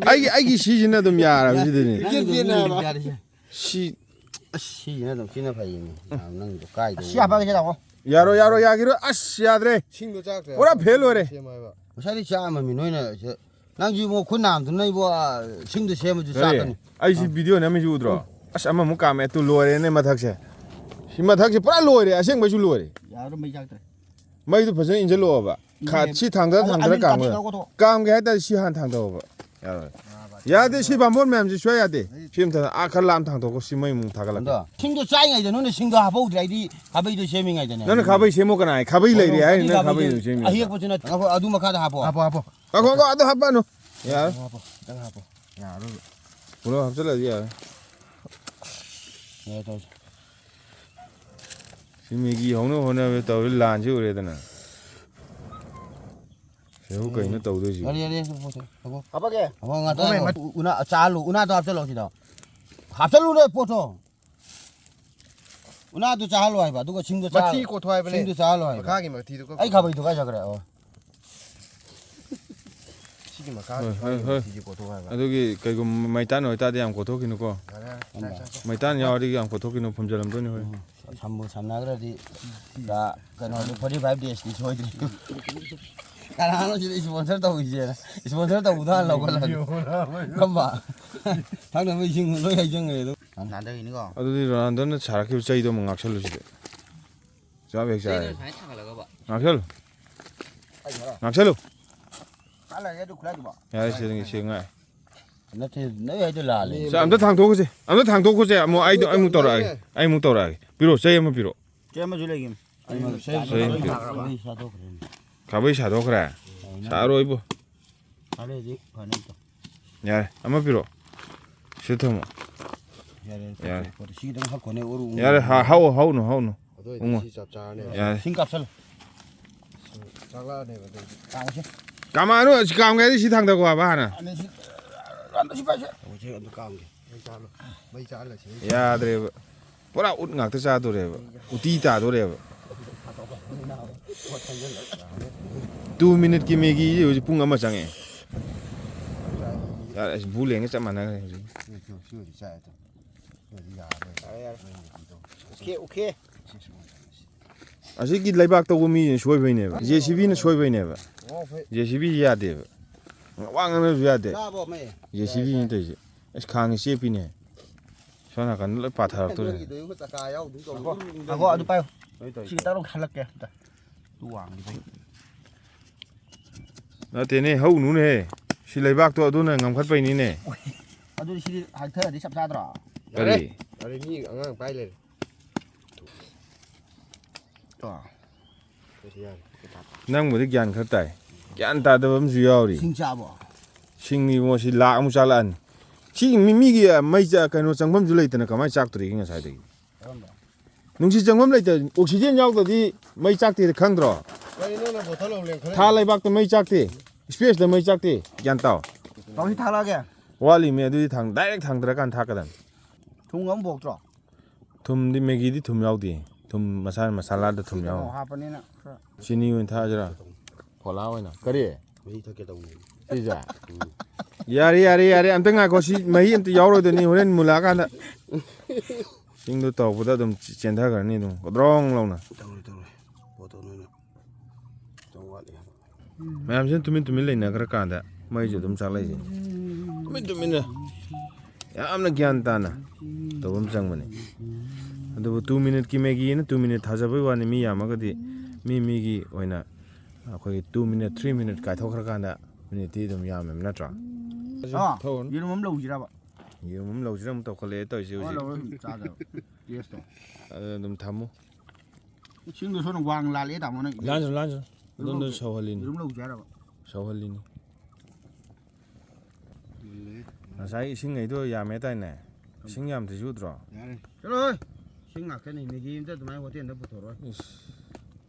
ꯑꯩꯒꯤ, ꯑꯩꯒꯤ ꯁꯤꯁꯤꯅ ꯑꯗꯨꯝ ꯌꯥꯔꯕꯁꯤꯗꯅꯦ꯫ ꯀ꯭ꯔꯤꯀꯦꯠ ꯐꯦꯟꯅꯦ ꯍꯥꯏꯕ꯫ ꯌꯥꯔꯤꯁꯦ꯫ ꯁꯤ ꯑꯁ, ꯁꯤꯁꯤꯅ ꯑꯗꯨꯝ ꯁꯤꯅ ꯐꯩꯌꯦꯅꯦ꯫ ꯅꯪꯗꯣ ꯀꯥꯏꯗ ꯑꯁꯤ ꯍꯥꯞꯄꯒꯦ ꯁꯤ ꯂꯥꯛꯑꯣ꯫ ꯌꯥꯔꯣꯏ, ꯌꯥꯔꯣꯏ, ꯌꯥꯒꯤꯔꯣꯏ꯫ ꯑꯁ, ꯌꯥꯗ꯭ꯔꯦ꯫ ꯁꯤꯡꯗꯣ ꯆꯥꯛꯈ꯭ꯔꯦ꯫ ꯄꯨꯔꯥ ꯐꯦꯜ ꯑꯣꯏꯔꯦ꯫ ꯁꯦꯝꯃꯣ ꯍꯥꯏꯕ꯫ ꯉꯁꯥꯏꯗꯤ ꯆꯥꯝꯃꯃꯤ ꯅꯣꯏꯅ ꯁꯤ-, ꯅꯪꯁꯨ ꯏꯕꯣ ꯈꯨꯠ ꯅꯥꯝꯗꯨꯅ ꯏꯕꯣ, ꯁꯤꯡꯗꯣ ꯁꯦꯝꯃꯁꯨ ꯀꯔꯤ? ꯆꯥꯛꯀꯅꯤ꯫ ꯑꯩ ꯁꯤ ꯚꯤꯗꯤꯑꯣ ꯅꯝꯃꯤꯁꯤ ꯎꯗ꯭ꯔꯣ? ꯑꯁ, ꯑꯃꯃꯨꯛ ꯀꯥꯝꯃꯦ꯫ ꯑꯗꯨ ꯂꯣꯏꯔꯦꯅꯦ ꯃꯊꯛꯁꯦ꯫ ꯁꯤ ꯃꯊꯛꯁꯦ ꯄꯨꯔꯥ ꯂꯣꯏꯔꯦ꯫ ꯑꯁꯦꯡꯕꯩꯁꯨ ꯂꯣꯏꯔꯦ꯫ ꯌꯥꯔꯣꯏ, ꯃꯩ ꯆꯥꯛꯇ꯭ꯔꯦ꯫ ꯃꯩꯗꯨ ꯐꯖꯅ ꯏꯟꯁꯤꯜꯂꯛꯑꯣꯕ꯫ ꯈꯥ-, ꯏꯟꯖꯤꯟ-, ꯁꯤ ꯊꯥꯡꯗ-, ꯑꯗꯨ ꯊꯥꯡꯗꯔ ꯑꯅꯤꯗꯤ ꯀꯥꯝꯒꯗꯕ꯫ ꯀꯥꯊꯦꯛꯑꯒ ꯀꯥꯝꯒꯦ ꯍꯥꯏ ꯇꯥꯔꯗꯤ ꯁꯤ ꯍꯥꯟꯅ ꯊꯥꯡꯗꯧꯕ꯫ ꯌꯥꯔꯣꯏ꯫ ꯌꯥꯗꯦ, ꯁꯤ ꯕꯥꯃꯣꯟ ꯃꯌꯥꯝꯁꯤ ꯁꯨꯌꯥ ꯌꯥꯗꯦ꯫ ꯁꯤ ꯑꯝꯇ ꯑꯥ ꯈꯔ ꯂꯥꯞꯅ ꯊꯥꯡꯗꯣꯛꯈꯣ, ꯁꯤ ꯃꯩ ꯑꯃꯨꯛ ꯊꯥꯒꯠꯂꯛꯀꯦ꯫ ꯑꯗꯣ ꯁꯤꯡꯗꯣ ꯆꯥꯏꯉꯩꯗ ꯅꯣꯏꯅ ꯁꯤꯡꯗꯣ ꯍꯥꯞꯄꯧꯗ꯭ꯔꯦ, ꯑꯩꯗꯤ ꯈꯥꯕꯩꯗꯣ ꯁꯦꯝꯃꯤꯉꯩꯗꯅꯦ꯫ ꯅꯪꯅ ꯈꯥꯕꯩ ꯁꯦꯝꯃꯣ ꯀꯅꯥ ꯍꯥꯏ? ꯈꯥꯕꯩ ꯂꯩꯔꯦ ꯍꯥꯏ, ꯅꯪ ꯈꯥꯕꯩꯗꯣ ꯁꯦꯝꯃꯤ꯫ ꯑꯍꯦꯛꯄꯁꯨ ꯅꯠꯇꯦ꯫ ꯉꯥꯏꯈꯣ, ꯑꯗꯨ ꯃꯈꯥꯗ ꯍꯥꯞꯄꯣ꯫ ꯍꯥꯞꯄꯣ, ꯍꯥꯞꯄꯣ꯫ ꯉꯥꯏꯈꯣ, ꯉꯥꯏꯈꯣ, ꯑꯗꯨ ꯍꯥꯞꯄꯅꯨ꯫ ꯌꯥꯔꯦ꯫ ꯍꯥꯞꯄꯣ, ꯈꯤꯇꯪ ꯍꯥꯞꯄꯣ꯫ ꯌꯥꯔꯔꯣꯏ꯫ ꯄꯨꯂꯞ ꯍꯥꯞꯆꯤꯜꯂꯗꯤ ꯌꯥꯔꯦ꯫ ꯌꯥꯔꯦ, ꯇꯧꯔꯁꯤ꯫ ꯁꯤ ꯃꯦꯒꯤ ꯍꯧꯅꯕ ꯍꯣꯠꯅꯕꯗ ꯇꯧꯔꯤ ꯂꯥꯟꯁꯤ ꯎꯔꯦꯗꯅ꯫ ꯁꯤꯕꯨ ꯀꯩꯅꯣ ꯇꯧꯗꯣꯏꯁꯤ? ꯌꯥꯔꯦ, ꯌꯥꯔꯦ, ꯌꯥꯔꯦ, ꯄꯣꯠꯇꯣ ꯍꯥꯞꯄꯣ꯫ ꯍꯥꯞꯄꯒꯦ? ꯍꯥꯞꯄꯣ, ꯉꯥꯛꯇꯪ ꯉꯥꯏꯈꯣ꯫ ꯎ-, ꯎꯅꯥ ꯆꯥꯍꯜꯂꯨ, ꯎꯅꯥꯗꯣ ꯍꯥꯞꯆꯜꯂꯣ ꯁꯤꯗ꯫ ꯍꯥꯞꯆꯜꯂꯨꯅꯦ ꯄꯣꯠꯇꯣ꯫ ꯎꯅꯥꯗꯣ ꯆꯥꯍꯜꯂꯣ ꯍꯥꯏꯕ, ꯑꯗꯨꯒ ꯁꯤꯡꯗꯣ ꯆꯥꯍꯜꯂꯣ꯫ ꯃꯊꯤ ꯀꯣꯠꯊꯣꯛ ꯍꯥꯏꯕꯅꯦ꯫ ꯁꯤꯡꯗꯣ ꯆꯥꯍꯜꯂꯣ ꯍꯥꯏꯕ꯫ ꯃꯈꯥꯒꯤ ꯃꯊꯤꯗꯨ ꯀꯛ-, ꯑꯩ ꯈꯥꯕꯩꯗꯣ ꯀꯥꯏ ꯆꯠꯈ꯭ꯔꯦ? ꯑꯣ꯫ ꯁꯤꯒꯤ ꯃꯈꯥꯒꯤ ꯍꯣꯏ, ꯍꯣꯏ, ꯍꯣꯏ꯫ ꯃꯊꯤꯁꯤ ꯀꯣꯠꯊꯣꯛ ꯍꯥꯏꯕ꯫ ꯑꯗꯨꯒꯤ ꯀꯩꯒꯨꯝꯕ ꯃꯩꯇꯥꯟ ꯑꯣꯏꯇꯥꯔꯗꯤ ꯌꯥꯝ ꯀꯣꯠꯊꯣꯛꯈꯤꯅꯨꯀꯣ꯫ ꯌꯥꯔꯦ, ꯌꯥꯔꯦ, ꯆꯥꯏ, ꯆꯥꯏ, ꯆꯥꯏ꯫ ꯃꯩꯇꯥꯟ ꯌꯥꯎꯔꯗꯤ ꯌꯥꯝ ꯀꯣꯠꯊꯣꯛꯈꯤꯅꯨ, ꯐꯨꯝꯖꯤꯜꯂꯝꯗꯣꯏꯅꯤ ꯍꯣꯏ꯫ ꯎꯝ, ꯁꯝꯕꯨ ꯁꯝꯅꯈ꯭ꯔꯗꯤ ꯀꯩꯅꯣꯗꯣ forty five days ꯇꯤ ꯁꯣꯏꯗ꯭ꯔꯦ꯫ ꯀꯅꯥꯅꯣ ꯁꯤꯗ sponsor ꯇꯧꯔꯤꯁꯦ? Sponsor ꯇꯧꯕꯗꯣ ꯍꯥꯟꯅ ꯂꯧꯈꯠꯂꯒꯦ꯫ ꯈꯪꯕ? ꯊꯛꯅꯕ ꯏꯁꯤꯡ ꯂꯣꯏ ꯍꯩꯖꯤꯟꯈ꯭ꯔꯦ ꯑꯗꯨ꯫ ꯅꯥꯟꯊꯈꯤꯅꯤꯀꯣ꯫ ꯑꯗꯨꯗꯤ ꯔꯣꯅꯥꯜꯗꯣꯅ ꯁꯥꯔꯛꯈꯤꯕ ꯆꯩꯗꯣ ꯑꯃꯨꯛ ꯉꯥꯛꯁꯜꯂꯨ ꯁꯤꯗ꯫ ꯆꯥꯕ ꯍꯦꯛ ꯆꯥꯔꯦ꯫ ꯆꯩꯗꯣ ꯁꯨꯃꯥꯏꯅ ꯊꯥꯡꯒꯠꯂꯒꯕ꯫ ꯉꯥꯛꯁꯜꯂꯨ꯫ ꯉꯥꯛꯁꯜꯂꯨ꯫ ꯀꯥꯏ ꯂꯩꯒꯦ ꯑꯗꯨ ꯈꯨꯠꯂꯥꯏꯗꯨꯕꯣ? ꯌꯥꯔꯦ, ꯁꯤ, ꯁꯤ ꯉꯥꯏ꯫ ꯅꯠꯇꯦ, ꯅꯣꯏ ꯍꯥꯏꯗꯣ ꯂꯥꯜꯂꯦ꯫ ꯁꯦ, ꯑꯝꯇ ꯊꯥꯡꯗꯣꯛꯈꯣꯁꯦ꯫ ꯑꯝꯇ ꯊꯥꯡꯗꯣꯛꯈꯣꯁꯦ꯫ ꯑꯃꯨꯛ ꯑꯩꯗꯣ, ꯑꯩꯃꯨꯛ ꯇꯧꯔꯛꯑꯒꯦ꯫ ꯑꯩꯃꯨꯛ ꯇꯧꯔꯛꯑꯒꯦ꯫ ꯄꯤꯔꯛꯑꯣ, ꯆꯩ ꯑꯃ ꯄꯤꯔꯛꯑꯣ꯫ ꯆꯩ ꯑꯃꯁꯨ ꯂꯩꯒꯤꯝ꯫ ꯑꯩꯃ-, ꯆꯩ ꯆꯩ ꯑꯃ ꯄꯤꯔꯛꯑꯣ꯫ ꯈꯥꯕꯩ ꯁꯥꯗꯣꯛꯈ꯭ꯔꯦꯅꯦ꯫ ꯈꯥꯕꯩ ꯁꯥꯗꯣꯛꯈ꯭ꯔꯦ? ꯑꯧ, ꯅꯪ ꯁꯥꯔꯣꯏꯕꯣ꯫ ꯐꯔꯦ, ꯍꯧꯖꯤꯛ ꯐꯅꯤ ꯑꯝꯇ꯫ ꯌꯥꯔꯦ, ꯑꯃ ꯄꯤꯔꯛꯑꯣ꯫ ꯁꯤꯗ ꯊꯝꯃꯣ꯫ ꯌꯥꯔꯦ, ꯌꯥꯔꯦ꯫ ꯄꯣꯠꯇꯣ ꯁꯤꯗꯪ ꯍꯛꯈꯣꯅꯦ, ꯎꯔꯨ ꯎꯔꯨ꯫ ꯌꯥꯔꯦ, ꯍ-, ꯍꯧ-, ꯍꯧꯅꯨ, ꯍꯧꯅꯨ꯫ ꯑꯗꯨ ꯑꯣꯏꯗꯤ ꯎꯪꯉꯣ꯫ ꯁꯤ ꯆꯞ ꯆꯥꯔꯅꯦꯕ꯫ ꯌꯥꯔꯦ꯫ ꯁꯤꯡ ꯀꯥꯞꯁꯜꯂꯨ꯫ ꯁꯤꯡ ꯆꯥꯛꯂꯛꯑꯅꯦꯕ ꯑꯗꯨꯏꯗꯤ꯫ ꯀꯥꯝꯃꯁꯦ꯫ ꯀꯥꯝꯃꯛꯑꯅꯨ, ꯑꯁꯤ ꯀꯥꯝꯒꯦ ꯍꯥꯏꯗꯤ ꯁꯤ ꯊꯥꯡꯗꯊꯧ ꯍꯥꯏꯕ ꯍꯥꯟꯅ꯫ ꯑꯅꯤ ꯁꯤ, ꯑꯝꯇ ꯁꯤ ꯄꯥꯏꯁꯦ꯫ ꯇꯧꯁꯦ, ꯑꯝꯇ ꯀꯥꯝꯒꯦ꯫ ꯃꯩ ꯆꯥꯍꯜꯂꯣ꯫ ꯃꯩ ꯆꯥꯍꯜꯂꯁꯤ꯫ ꯌꯥꯗ꯭ꯔꯦꯕ꯫ ꯄꯨꯔꯥ ꯎꯠ ꯉꯥꯛꯇ ꯆꯥꯗꯣꯔꯦꯕ꯫ ꯎꯇꯤ ꯇꯥꯗꯣꯔꯦꯕ꯫ Two minute ꯀꯤ ꯃꯦꯒꯤꯁꯦ ꯍꯧꯖꯤꯛ ꯄꯨꯡ ꯑꯃ ꯆꯪꯉꯛꯑꯦ꯫ ꯌꯥꯔꯦ, ꯑꯁ, ꯕꯨ ꯂꯦꯡꯒ ꯆꯞ ꯃꯥꯟꯅꯈ꯭ꯔꯦ ꯍꯧꯖꯤꯛ꯫ ꯁꯤ, ꯁꯤ, ꯁꯤ ꯑꯣꯏꯗꯤ ꯆꯥꯏ ꯑꯗꯣ꯫ ꯁꯤ ꯑꯣꯏꯗꯤ ꯌꯥꯔꯔꯣꯏ꯫ ꯌꯥꯔꯦ, ꯌꯥꯔꯦ꯫ ꯃꯣꯏ ꯃꯦꯒꯤꯗꯣ꯫ Okay, okay. ꯁꯤ ꯁꯨꯃꯥꯏꯅ ꯇꯧꯁꯤ꯫ ꯑꯁꯤꯒꯤ ꯂꯩꯕꯥꯛ ꯇꯧꯕ ꯃꯤꯁꯤꯅ ꯁꯣꯏꯕꯩꯅꯦꯕ꯫ JCB ꯅ ꯁꯣꯏꯕꯩꯅꯦꯕ꯫ ꯑꯣ, ꯐꯩ꯫ JCB ꯁꯤ ꯌꯥꯗꯦꯕ꯫ ꯋꯥ ꯉꯥꯡꯅꯕꯁꯨ ꯌꯥꯗꯦ꯫ ꯆꯥꯕꯣ, ꯃꯩ? JCB ꯅ ꯇꯧꯔꯤꯁꯦ꯫ ꯑꯁ, ꯈꯥꯡꯁꯦ ꯆꯦꯞꯄꯤꯅꯦ꯫ ꯁꯣꯝ ꯅꯥꯀꯟꯗ ꯂꯣꯏ ꯄꯥꯊꯔꯛꯇꯣꯔꯦ꯫ ꯅꯣꯏꯒꯤꯗꯣ ꯌꯦꯡꯉꯨ, ꯆꯀꯥ ꯌꯥꯎꯗꯒꯨꯝ ꯇꯧꯕꯅꯤ꯫ ꯉꯥꯏꯈꯣ, ꯉꯥꯏꯈꯣ, ꯑꯗꯨ ꯄꯥꯏꯌꯨ꯫ ꯁꯤ ꯈꯤꯇꯪ ꯂꯧꯈꯠꯂꯛꯀꯦ ꯑꯝꯇ꯫ ꯑꯗꯨ ꯋꯥꯡꯈꯤꯕꯩ꯫ ꯅꯠꯇꯦꯅꯦ, ꯍꯧꯅꯨꯅꯦꯍꯦ꯫ ꯁꯤ ꯂꯩꯕꯥꯛꯇꯣ ꯑꯗꯨꯅ ꯉꯝꯈꯠꯄꯩꯅꯤꯅꯦ꯫ ꯑꯗꯨꯗꯤ ꯁꯤꯗꯤ ꯍꯥꯏꯊꯔꯗꯤ ꯆꯞ ꯆꯥꯗ꯭ꯔꯣ? ꯀꯔꯤ? ꯌꯥꯔꯦ, ꯃꯤ ꯑꯉꯥꯡ ꯄꯥꯏ ꯂꯩꯔꯦ꯫ ꯇꯣ꯫ ꯀꯔꯤ ꯌꯥꯔꯦ? ꯅꯪꯕꯨꯗꯤ ꯒ꯭ꯌꯥꯟ ꯈꯔ ꯇꯥꯏ꯫ ꯒ꯭ꯌꯥꯟ ꯇꯥꯗꯕ ꯑꯃꯁꯨ ꯌꯥꯎꯔꯤ꯫ ꯁꯤꯡ ꯆꯥꯕꯣ? ꯁꯤꯡꯅꯤ ꯏꯕꯨꯡꯉꯣ, ꯁꯤ ꯂꯥꯛ ꯑꯃꯨꯛ ꯆꯥꯛꯂꯛꯑꯅꯤ꯫ ꯁꯤ ꯃꯤ, ꯃꯤꯒꯤ ꯃꯩ ꯆꯥ-, ꯀꯩꯅꯣ ꯆꯪꯐꯝꯁꯨ ꯂꯩꯇꯅ ꯀꯃꯥꯏꯅ ꯆꯥꯛꯇꯣꯔꯤꯒꯦ ꯉꯁꯥꯏꯗꯒꯤ? ꯀꯔꯝꯕ? ꯅꯨꯡꯁꯤꯠ ꯆꯪꯐꯝ ꯂꯩꯇ, oxygen ꯌꯥꯎꯗ꯭ꯔꯗꯤ ꯃꯩ ꯆꯥꯛꯇꯦ ꯈꯪꯗ꯭ꯔꯣ? ꯀꯩꯅꯣ ꯅꯪ ꯕꯣꯇꯜ ꯑꯃꯨꯛ ꯂꯦꯟꯈꯠꯂꯛꯏ? ꯊꯥ ꯂꯩꯕꯥꯛꯇ ꯃꯩ ꯆꯥꯛꯇꯦ, space ꯇ ꯃꯩ ꯆꯥꯛꯇꯦ, ꯒ꯭ꯌꯥꯟ ꯇꯥꯎ꯫ ꯇꯧꯁꯤ ꯊꯥꯛꯂꯛꯑꯒꯦ꯫ ꯋꯥꯠꯂꯤꯃꯦ, ꯑꯗꯨꯗꯤ ꯊꯥꯡ-, direct ꯊꯥꯡꯗꯔꯀꯥꯟꯗ ꯊꯥꯛꯀꯗꯕꯅꯤ꯫ ꯊꯨꯝ ꯑꯃ ꯄꯣꯛꯇ꯭ꯔꯣ? ꯊꯨꯝꯗꯤ ꯃꯦꯒꯤꯗꯤ ꯊꯨꯝ ꯌꯥꯎꯗꯦ꯫ ꯊꯨꯝ ꯃꯁꯥ ꯃꯁꯥꯂꯥꯗ ꯊꯨꯝ ꯁꯤꯗ ꯌꯥꯎ꯫ ꯑꯃꯨꯛ ꯍꯥꯞꯄꯅꯤꯅ ꯈꯔ꯫ ꯆꯤꯅꯤ ꯑꯣꯏꯅ ꯊꯥꯛꯑꯁꯤꯔꯥ? ꯐꯣꯂꯥ ꯑꯣꯏꯅ꯫ ꯀꯔꯤ? ꯃꯍꯤ ꯊꯛꯀꯦ ꯇꯧꯕꯅꯤ꯫ ꯁꯤꯁꯦ? ꯎꯝ꯫ ꯌꯥꯔꯦ, ꯌꯥꯔꯦ, ꯌꯥꯔꯦ꯫ ꯑꯝꯇ ꯉꯥꯏꯈꯣ꯫ ꯁꯤ ꯃꯍꯤ ꯑꯝꯇ ꯌꯥꯎꯔꯣꯏꯗꯣꯏꯅꯤ ꯍꯣꯔꯦꯟ ꯃꯨꯜꯂꯛꯑꯀꯥꯟꯗ꯫ ꯆꯤꯡꯗꯣ ꯇꯧꯔꯛꯄꯗ ꯑꯗꯨꯝ ꯆꯦꯟꯊꯈ꯭ꯔꯅꯤ ꯑꯗꯨꯝ꯫ ꯒꯗ꯭ꯔꯣꯡ ꯂꯥꯎꯅ꯫ ꯇꯧꯔꯣꯏ, ꯇꯧꯔꯣꯏ꯫ ꯄꯣꯠꯇꯣ ꯅꯣꯏꯅ ꯇꯧ ꯋꯥꯠꯂꯤ ꯍꯥꯏꯕ꯫ ꯃꯌꯥꯝꯁꯤꯅ ꯇꯨꯃꯤꯟ ꯇꯨꯃꯤꯟ ꯂꯩꯅꯈ꯭ꯔꯀꯥꯟꯗ ꯃꯩꯁꯨ ꯑꯗꯨꯝ ꯆꯥꯛꯂꯛꯏꯁꯦ꯫ ꯇꯨꯃꯤꯟ ꯇꯨꯃꯤꯟꯅ ꯌꯥꯝꯅ ꯒ꯭ꯌꯥꯟ ꯇꯥꯅ ꯇꯧꯕ ꯑꯃ ꯆꯪꯕꯅꯤ꯫ ꯑꯗꯨꯕꯨ two minute ꯀꯤ ꯃꯦꯒꯤꯅ two minute ꯊꯥꯖꯕꯩ ꯋꯥꯅꯤ, ꯃꯤ ꯌꯥꯝꯃꯒꯗꯤ ꯃꯤ ꯃꯤꯒꯤ ꯑꯣꯏꯅ ꯑꯩꯈꯣꯏꯒꯤ two minute, three minute ꯀꯥꯏꯊꯣꯛꯈ꯭ꯔꯀꯥꯟꯗ minute T ꯑꯗꯨꯝ ꯌꯥꯝꯃꯦꯕ ꯅꯠꯇ꯭ꯔꯣ? ꯑꯥ, ꯊꯧꯔꯅꯨ꯫ ꯌꯦꯔꯨꯝ ꯑꯃ ꯂꯧꯁꯤꯔꯕ? ꯌꯦꯔꯨꯝ ꯑꯃ ꯂꯧꯁꯤꯔ ꯑꯃꯨꯛ ꯇꯧꯈꯠꯂꯛꯑꯦ ꯇꯧꯔꯤꯁꯦ ꯑꯣ, ꯍꯧꯖꯤꯛ꯫ ꯂꯧꯔꯣ, ꯁꯨꯝ ꯆꯥꯗꯕ꯫ Taste ꯇꯣ꯫ ꯑꯗꯨ ꯑꯗꯨꯝ ꯊꯝꯃꯨ꯫ ꯏꯁꯤꯡꯗꯣ ꯁꯣꯝꯗ ꯋꯥꯡ ꯂꯥꯜꯂꯛꯑꯦ ꯇꯥꯃꯣ ꯅꯪ꯫ ꯂꯥꯟꯁꯨ, ꯂꯥꯟꯁꯨ꯫ ꯌꯦꯔꯨꯝ ꯑꯗꯣꯝꯗ ꯂꯧꯁꯦ꯫ ꯁꯧꯍꯜꯂꯤꯅꯤ꯫ ꯌꯦꯔꯨꯝ ꯂꯧꯁꯦ ꯍꯥꯏꯔꯕ? ꯁꯧꯍꯜꯂꯤꯅꯤ꯫ ꯃꯨꯜꯂꯦ꯫ ꯉꯁꯥꯏ ꯏꯁꯤꯡꯉꯩꯗꯣ ꯌꯥꯝꯃꯦ ꯇꯥꯏꯅꯦ꯫ ꯏꯁꯤꯡ ꯌꯥꯝꯗ꯭ꯔꯤꯁꯨ ꯎꯗ꯭ꯔꯣ? ꯌꯥꯔꯦ꯫ ꯆꯠꯂꯣ ꯍꯣꯏ꯫ ꯏꯁꯤꯡ ꯉꯥꯛꯇꯅꯤ꯫ ꯃꯦꯒꯤ ꯑꯝꯇ ꯑꯗꯨꯃꯥꯏꯅ ꯍꯣꯇꯦꯜꯗ ꯄꯨꯊꯣꯔꯛꯑꯣꯏ꯫ ꯏꯁ꯫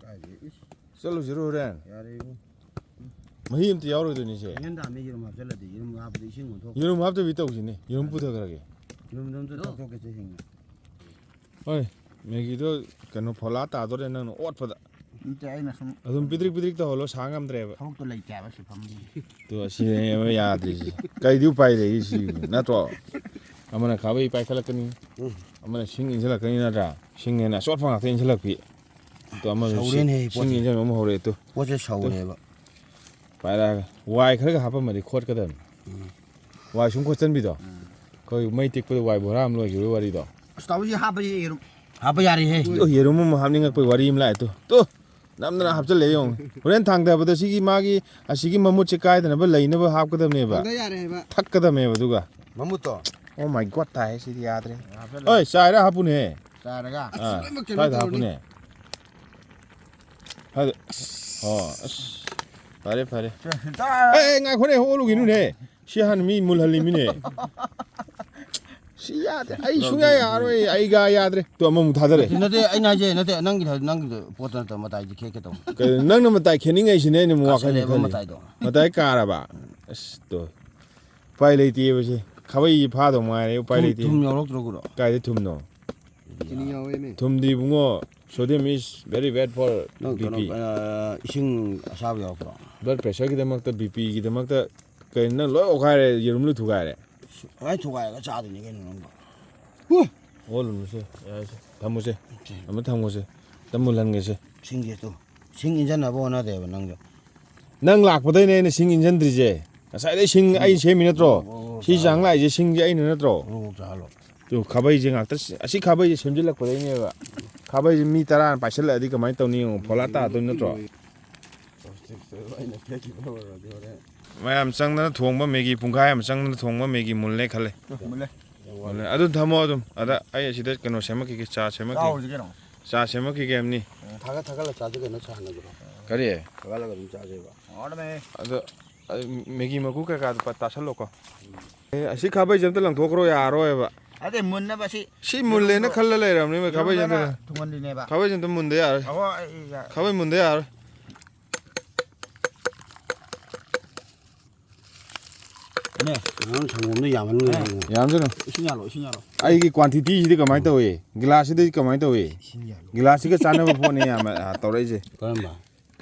ꯀꯥꯏꯗꯩ, ꯏꯁ꯫ ꯆꯠꯂꯨꯁꯤꯔꯣ ꯍꯣꯔꯦꯟ? ꯌꯥꯔꯦ ꯏꯕꯨꯡ꯫ ꯃꯍꯤ ꯑꯝꯇ ꯌꯥꯎꯔꯣꯏꯗꯣꯏꯅꯤ ꯁꯦ꯫ ꯍꯦꯟ ꯇꯥꯝꯅꯦ ꯌꯦꯔꯨꯝ ꯍꯥꯞꯆꯜꯂꯗꯤ꯫ ꯌꯦꯔꯨꯝ ꯍꯥꯞꯄꯗꯤ ꯏꯁꯤꯡ ꯑꯣꯟꯊꯣꯛ꯫ ꯌꯦꯔꯨꯝ ꯍꯥꯞꯇꯕꯤ ꯇꯧꯁꯤꯅꯦ꯫ ꯌꯦꯔꯨꯝ ꯄꯨꯊꯈ꯭ꯔꯒꯦ꯫ ꯌꯦꯔꯨꯝꯗꯣ ꯑꯝꯇ ꯆꯥꯊꯣꯛꯀꯦꯁꯦ ꯍꯤꯡꯅ꯫ ꯍꯣꯏ, ꯃꯦꯒꯤꯗꯣ ꯀꯩꯅꯣ ꯐꯣꯂꯥ ꯇꯥꯗꯣꯔꯦ ꯅꯪꯅ ꯑꯣꯠꯄꯗ꯫ ꯅꯠꯇꯦ, ꯑꯩꯅ ꯁꯨꯝ ꯑꯗꯨꯝ ꯄꯤꯗ꯭ꯔꯤꯛ ꯄꯤꯗ꯭ꯔꯤꯛ ꯇꯧꯍꯜꯂꯣ, ꯁꯥ ꯉꯝꯗ꯭ꯔꯦꯕ꯫ ꯊꯕꯛꯇꯣ ꯂꯩꯇꯦ ꯍꯥꯏꯕ ꯁꯤ ꯐꯝꯕꯒꯤ꯫ ꯇꯨ, ꯑꯁꯤꯅꯦꯕ ꯌꯥꯗ꯭ꯔꯤꯁꯤ꯫ ꯀꯩꯗꯤ ꯎꯄꯥꯏ ꯂꯩ ꯁꯤ, ꯅꯠꯇ꯭ꯔꯣ? ꯑꯃꯅ ꯈꯥꯕꯩ ꯄꯥꯏꯈꯠꯂꯛꯀꯅꯤ, ꯎꯝ꯫ ꯑꯃꯅ ꯁꯤꯡ ꯏꯟꯁꯤꯜꯂꯛꯀꯅꯤ, ꯅꯠꯇ꯭ꯔꯥ? ꯁꯤꯡꯅꯦꯅ ꯑꯆꯣꯠꯄ ꯉꯥꯛꯇ ꯏꯟꯁꯤꯜꯂꯛꯄꯤ꯫ ꯇꯨ, ꯑꯃꯁꯨ ꯁꯤ-, ꯁꯧꯔꯦꯅꯦ ꯁꯤꯡ ꯄꯣꯠꯁꯦ꯫ ꯏꯟꯁꯤꯟꯕ ꯑꯃ ꯍꯧꯔꯛꯑꯦ ꯇꯨ꯫ ꯄꯣꯠꯁꯦ ꯁꯧꯔꯦꯕ꯫ ꯄꯥꯏꯔꯛꯑꯒ ꯋꯥꯏ ꯈꯔꯒ ꯍꯥꯞꯄꯝꯃꯗꯤ ꯈꯣꯠꯀꯗꯕꯅꯤ꯫ ꯎꯝ꯫ ꯋꯥꯏ ꯁꯨꯝ ꯈꯣꯠꯆꯟꯕꯤꯗꯣ꯫ ꯎꯝ꯫ ꯑꯩꯈꯣꯏ ꯃꯩ ꯇꯤꯛꯄꯗ ꯋꯥꯏ ꯕꯣꯔꯥ ꯑꯃ ꯂꯣꯏꯈꯤꯕꯒꯤ ꯋꯥꯔꯤꯗꯣ꯫ ꯑꯁ, ꯇꯥꯃꯣ, ꯁꯤ ꯍꯥꯞꯄ ꯌꯦꯔꯨꯝ꯫ ꯍꯥꯞꯄ ꯌꯥꯔꯦꯍꯦ꯫ ꯇꯨ, ꯌꯦꯔꯨꯝ ꯑꯃ ꯍꯥꯞꯅꯤꯡꯉꯛꯄꯒꯤ ꯋꯥꯔꯤ ꯑꯃ ꯂꯥꯛꯑꯦ ꯇꯨ꯫ ꯇꯨ! ꯅꯝꯗꯅ ꯍꯥꯞꯆꯤꯜꯂꯦ ꯌꯦꯡꯉꯨ꯫ ꯍꯣꯔꯦꯟ ꯊꯥꯡꯊꯕꯗ ꯁꯤꯒꯤ ꯃꯥꯒꯤ ꯑꯁꯤꯒꯤ ꯃꯃꯨꯠꯁꯦ ꯀꯥꯏꯗꯅꯕ ꯂꯩꯅꯕ ꯍꯥꯞꯀꯗꯕꯅꯦꯕ꯫ ꯊꯥꯡꯊ ꯌꯥꯔꯦ ꯍꯥꯏꯕ꯫ ꯊꯛꯀꯗꯕꯅꯦꯕ ꯑꯗꯨꯒ꯫ ꯃꯃꯨꯠꯇꯣ? Oh my God ꯇꯥꯏ ꯁꯤꯗꯤ ꯌꯥꯗ꯭ꯔꯦ꯫ ꯍꯥꯞꯆꯜꯂꯦ꯫ ꯑꯣꯏ, ꯆꯥꯏꯔ ꯍꯥꯄꯨꯅꯦ꯫ ꯆꯥꯏꯔꯒ꯫ ꯑꯥ, ꯂꯣꯏꯅꯃꯛ ꯀꯩꯅꯣ ꯁ꯭ꯋꯥꯏꯗ ꯇꯧꯔꯅꯤ꯫ ꯍꯥꯄꯨꯅꯦ꯫ ꯍꯥꯏꯗꯤ, ꯑꯁ, ꯑꯣ, ꯑꯁ, ꯐꯔꯦ, ꯐꯔꯦ꯫ ꯆꯦ, ꯁꯤ ꯆꯥ-, ꯑꯦ, ꯑꯦ, ꯉꯥꯏꯈꯣꯅꯦ, ꯍꯣꯠꯂꯨꯈꯤꯅꯨꯅꯦ꯫ ꯁꯤ ꯍꯥꯟꯅ ꯃꯤ ꯃꯨꯜꯍꯜꯂꯤꯃꯤꯅꯦ꯫ ꯁꯤ ꯌꯥꯗꯦ꯫ ꯑꯩ ꯁꯨꯡꯌꯥ ꯌꯥꯔꯣꯏ꯫ ꯑꯩꯒ ꯌꯥꯗ꯭ꯔꯦ꯫ ꯇꯨ ꯑꯃꯃꯨꯛ ꯊꯥꯗꯔꯦ꯫ ꯅꯠꯇꯦ, ꯅꯠꯇꯦ, ꯑꯩꯅ ꯍꯥꯏꯁꯦ, ꯅꯠꯇꯦ, ꯅꯪꯒꯤꯗꯣ, ꯅꯪꯒꯤꯗꯣ ꯄꯣꯠꯇꯣ ꯅꯠꯇꯕ ꯃꯇꯥꯏꯗꯤ ꯈꯦꯠꯀꯦ ꯇꯧꯕ꯫ ꯀꯩꯅꯣ, ꯅꯪꯅ ꯃꯇꯥꯏ ꯈꯦꯠꯅꯤꯡꯉꯩꯁꯤꯅꯦ ꯑꯩꯅ ꯑꯃꯨꯛ ꯋꯥꯈꯜ ꯀꯥꯁꯜꯂꯛꯑꯦꯕ ꯈꯜꯂꯤ꯫ ꯃꯇꯥꯏꯗꯣ꯫ ꯃꯇꯥꯏ ꯀꯥꯔꯕ? ꯑꯁ, ꯇꯣ꯫ ꯎꯄꯥꯏ ꯂꯩꯇꯦꯕ ꯁꯤ꯫ ꯈꯥꯕꯩ ꯐꯥꯗꯧ ꯉꯥꯏꯔꯦ, ꯎꯄꯥꯏ ꯊꯨꯝ, ꯂꯩꯇꯦ꯫ ꯊꯨꯝ ꯌꯥꯎꯔꯛꯇ꯭ꯔꯣ, ꯒꯨꯔꯨ? ꯀꯥꯏꯗꯩ ꯊꯨꯝꯅꯣ? ꯆꯤꯅꯤ ꯌꯥꯎꯋꯦꯅꯦ꯫ ꯊꯨꯝꯗꯤ ꯏꯕꯨꯡꯉꯣ, sodium is very bad for ꯅꯪ ꯀꯩꯅꯣ, B P꯫ ꯑ, ꯏꯁꯤꯡ ꯑꯁꯥꯕ ꯌꯥꯎꯔꯛꯄ꯭ꯔꯣ? Blood pressure ꯒꯤꯗꯃꯛꯇ, B P ꯒꯤꯗꯃꯛꯇ ꯀꯩꯅꯣ, ꯅꯪ ꯂꯣꯏ ꯑꯣꯈꯥꯏꯔꯦ, ꯌꯦꯔꯨꯝ ꯂꯣꯏ ꯊꯨꯒꯥꯏꯔꯦ꯫ ꯂꯣꯏ ꯊꯨꯒꯥꯏꯔꯒ ꯆꯥꯗꯣꯏꯅꯤ ꯀꯩꯅꯣ ꯅꯪꯕꯣ꯫ ꯍꯨ! ꯑꯣꯜꯂꯨꯅꯨꯁꯦ, ꯌꯥꯔꯦꯁꯦ, ꯊꯝꯃꯨꯁꯦ꯫ ꯑꯣꯀꯦ꯫ ꯑꯃ ꯊꯝꯃꯨꯁꯦ꯫ ꯑꯝꯇ ꯃꯨꯜꯍꯟꯒꯦꯁꯦ꯫ ꯁꯤꯡꯁꯦ ꯇꯨ꯫ ꯁꯤꯡ ꯏꯟꯖꯟꯅꯕ ꯍꯣꯠꯅꯗꯦꯕ ꯅꯪꯁꯨ꯫ ꯅꯪ ꯂꯥꯛꯄꯗꯩꯅꯦ ꯑꯩꯅ ꯁꯤꯡ ꯏꯟꯖꯟꯗ꯭ꯔꯤꯁꯦ꯫ ꯉꯁꯥꯏꯗꯩ ꯁꯤꯡ ꯑꯩ ꯁꯦꯝꯃꯤ ꯅꯠꯇ꯭ꯔꯣ? ꯑꯣ, ꯑꯣ, ꯁꯤ ꯆꯥꯡ ꯂꯥꯛꯏꯁꯦ ꯁꯤꯡꯁꯦ ꯑꯩꯅ ꯅꯠꯇ꯭ꯔꯣ? ꯑꯣ, ꯆꯥꯍꯜꯂꯣ꯫ ꯇꯨ, ꯈꯥꯕꯩꯁꯦ ꯉꯥꯛꯇ ꯁꯤ-, ꯑꯁꯤ ꯈꯥꯕꯩꯁꯦ ꯁꯦꯝꯖꯤꯜꯂꯛꯄꯗꯩꯅꯦꯕ꯫ ꯈꯥꯕꯩꯁꯦ ꯃꯤ ꯇꯔꯥꯅ ꯄꯥꯏꯁꯤꯜꯂꯛꯑꯗꯤ ꯀꯃꯥꯏꯅ ꯇꯧꯅꯤ ꯌꯦꯡꯉꯣ, ꯐꯣꯂꯥ ꯇꯥꯗꯣꯏ ꯅꯠꯇ꯭ꯔꯣ? ꯄ꯭ꯂꯥꯁꯇꯤꯛꯇ ꯂꯣꯏꯅ ꯄꯦꯛꯈꯤꯕ ꯑꯣꯏꯔꯗꯤ ꯍꯣꯔꯦꯟ꯫ ꯃꯌꯥꯝ ꯆꯪꯗꯅ ꯊꯣꯡꯕ ꯃꯦꯒꯤ, ꯄꯨꯡꯈꯥꯏ ꯑꯃ ꯆꯪꯗꯅ ꯊꯣꯡꯕ ꯃꯦꯒꯤ ꯃꯨꯜꯂꯦ ꯈꯜꯂꯦ꯫ ꯃꯨꯜꯂꯦ꯫ ꯃꯨꯜꯂꯦ꯫ ꯑꯗꯨ ꯊꯝꯃꯣ ꯑꯗꯨꯝ꯫ ꯑꯗ ꯑꯩ ꯑꯁꯤꯗ ꯀꯩꯅꯣ ꯁꯦꯝꯃꯛꯈꯤꯒꯦ, ꯆꯥ ꯁꯦꯝꯃꯛꯈꯤꯒꯦ꯫ ꯆꯥꯍꯧꯔꯁꯤ ꯀꯩꯅꯣ꯫ ꯆꯥ ꯁꯦꯝꯃꯛꯈꯤꯒꯦ ꯑꯃꯅꯤ꯫ ꯊꯥꯒꯠ-, ꯊꯥꯒꯠꯂ ꯆꯥꯁꯤ ꯀꯩꯅꯣ, ꯆꯥ ꯍꯥꯟꯅ꯫ ꯀꯔꯤ? ꯊꯥꯒꯠꯂꯒ ꯑꯗꯨꯝ ꯆꯥꯁꯦꯕ꯫ ꯍꯥꯎꯔꯗꯝꯅꯦ꯫ ꯑꯗꯣ ꯑ, ꯃꯦꯒꯤ ꯃꯀꯨ ꯀꯩꯀꯥꯗꯣ ꯄ-, ꯇꯥꯁꯜꯂꯣꯀꯣ꯫ ꯑꯦ, ꯑꯁꯤ ꯈꯥꯕꯩꯁꯦ ꯑꯝꯇ ꯂꯪꯊꯣꯛꯈ꯭ꯔꯣ, ꯌꯥꯔꯔꯣꯏꯕ꯫ ꯑꯗꯩ ꯃꯨꯟꯅꯕ ꯁꯤ ꯁꯤ ꯃꯨꯜꯂꯦꯅ ꯌꯦꯔꯨꯝꯗꯣ, ꯈꯜꯂ ꯂꯩꯔꯕꯅꯦꯕ, ꯈꯥꯕꯩꯁꯦ ꯑꯝꯇ ꯌꯦꯔꯨꯝꯗꯨꯅ ꯂꯪ-, ꯊꯨꯝꯍꯟꯗꯣꯏꯅꯦꯕ꯫ ꯈꯥꯕꯩꯁꯦ ꯑꯝꯇ ꯃꯨꯟꯗ ꯌꯥꯔꯣꯏ꯫ ꯑꯍꯣ, ꯑꯩ, ꯑꯩ, ꯌꯥ-, ꯈꯥꯕꯩ ꯃꯨꯟꯗ ꯌꯥꯔꯣꯏ꯫ ꯅꯦ꯫ ꯅꯪ ꯁꯪꯒꯣꯝꯗꯣ ꯌꯥꯝꯃꯟꯈ꯭ꯔꯦ꯫ ꯌꯥꯝꯁꯅꯨ꯫ ꯏꯁꯤꯡ ꯌꯥꯜꯂꯣ, ꯏꯁꯤꯡ ꯌꯥꯜꯂꯣ꯫ ꯑꯩꯒꯤ quantity ꯁꯤꯗꯤ ꯀꯃꯥꯏꯅ ꯇꯧꯏ? ꯒꯤꯂꯥꯁꯁꯤꯗꯤ ꯀꯃꯥꯏꯅ ꯇꯧꯏ? ꯏꯁꯤꯡ ꯌꯥꯜꯂꯣ꯫ ꯒꯤꯂꯥꯁꯁꯤꯒ ꯆꯥꯟꯅꯕ ꯄꯣꯠꯅꯤ ꯌꯥꯝꯅ, ꯑ, ꯇꯧꯔꯛꯏꯁꯦ꯫ ꯀꯔꯝꯕ?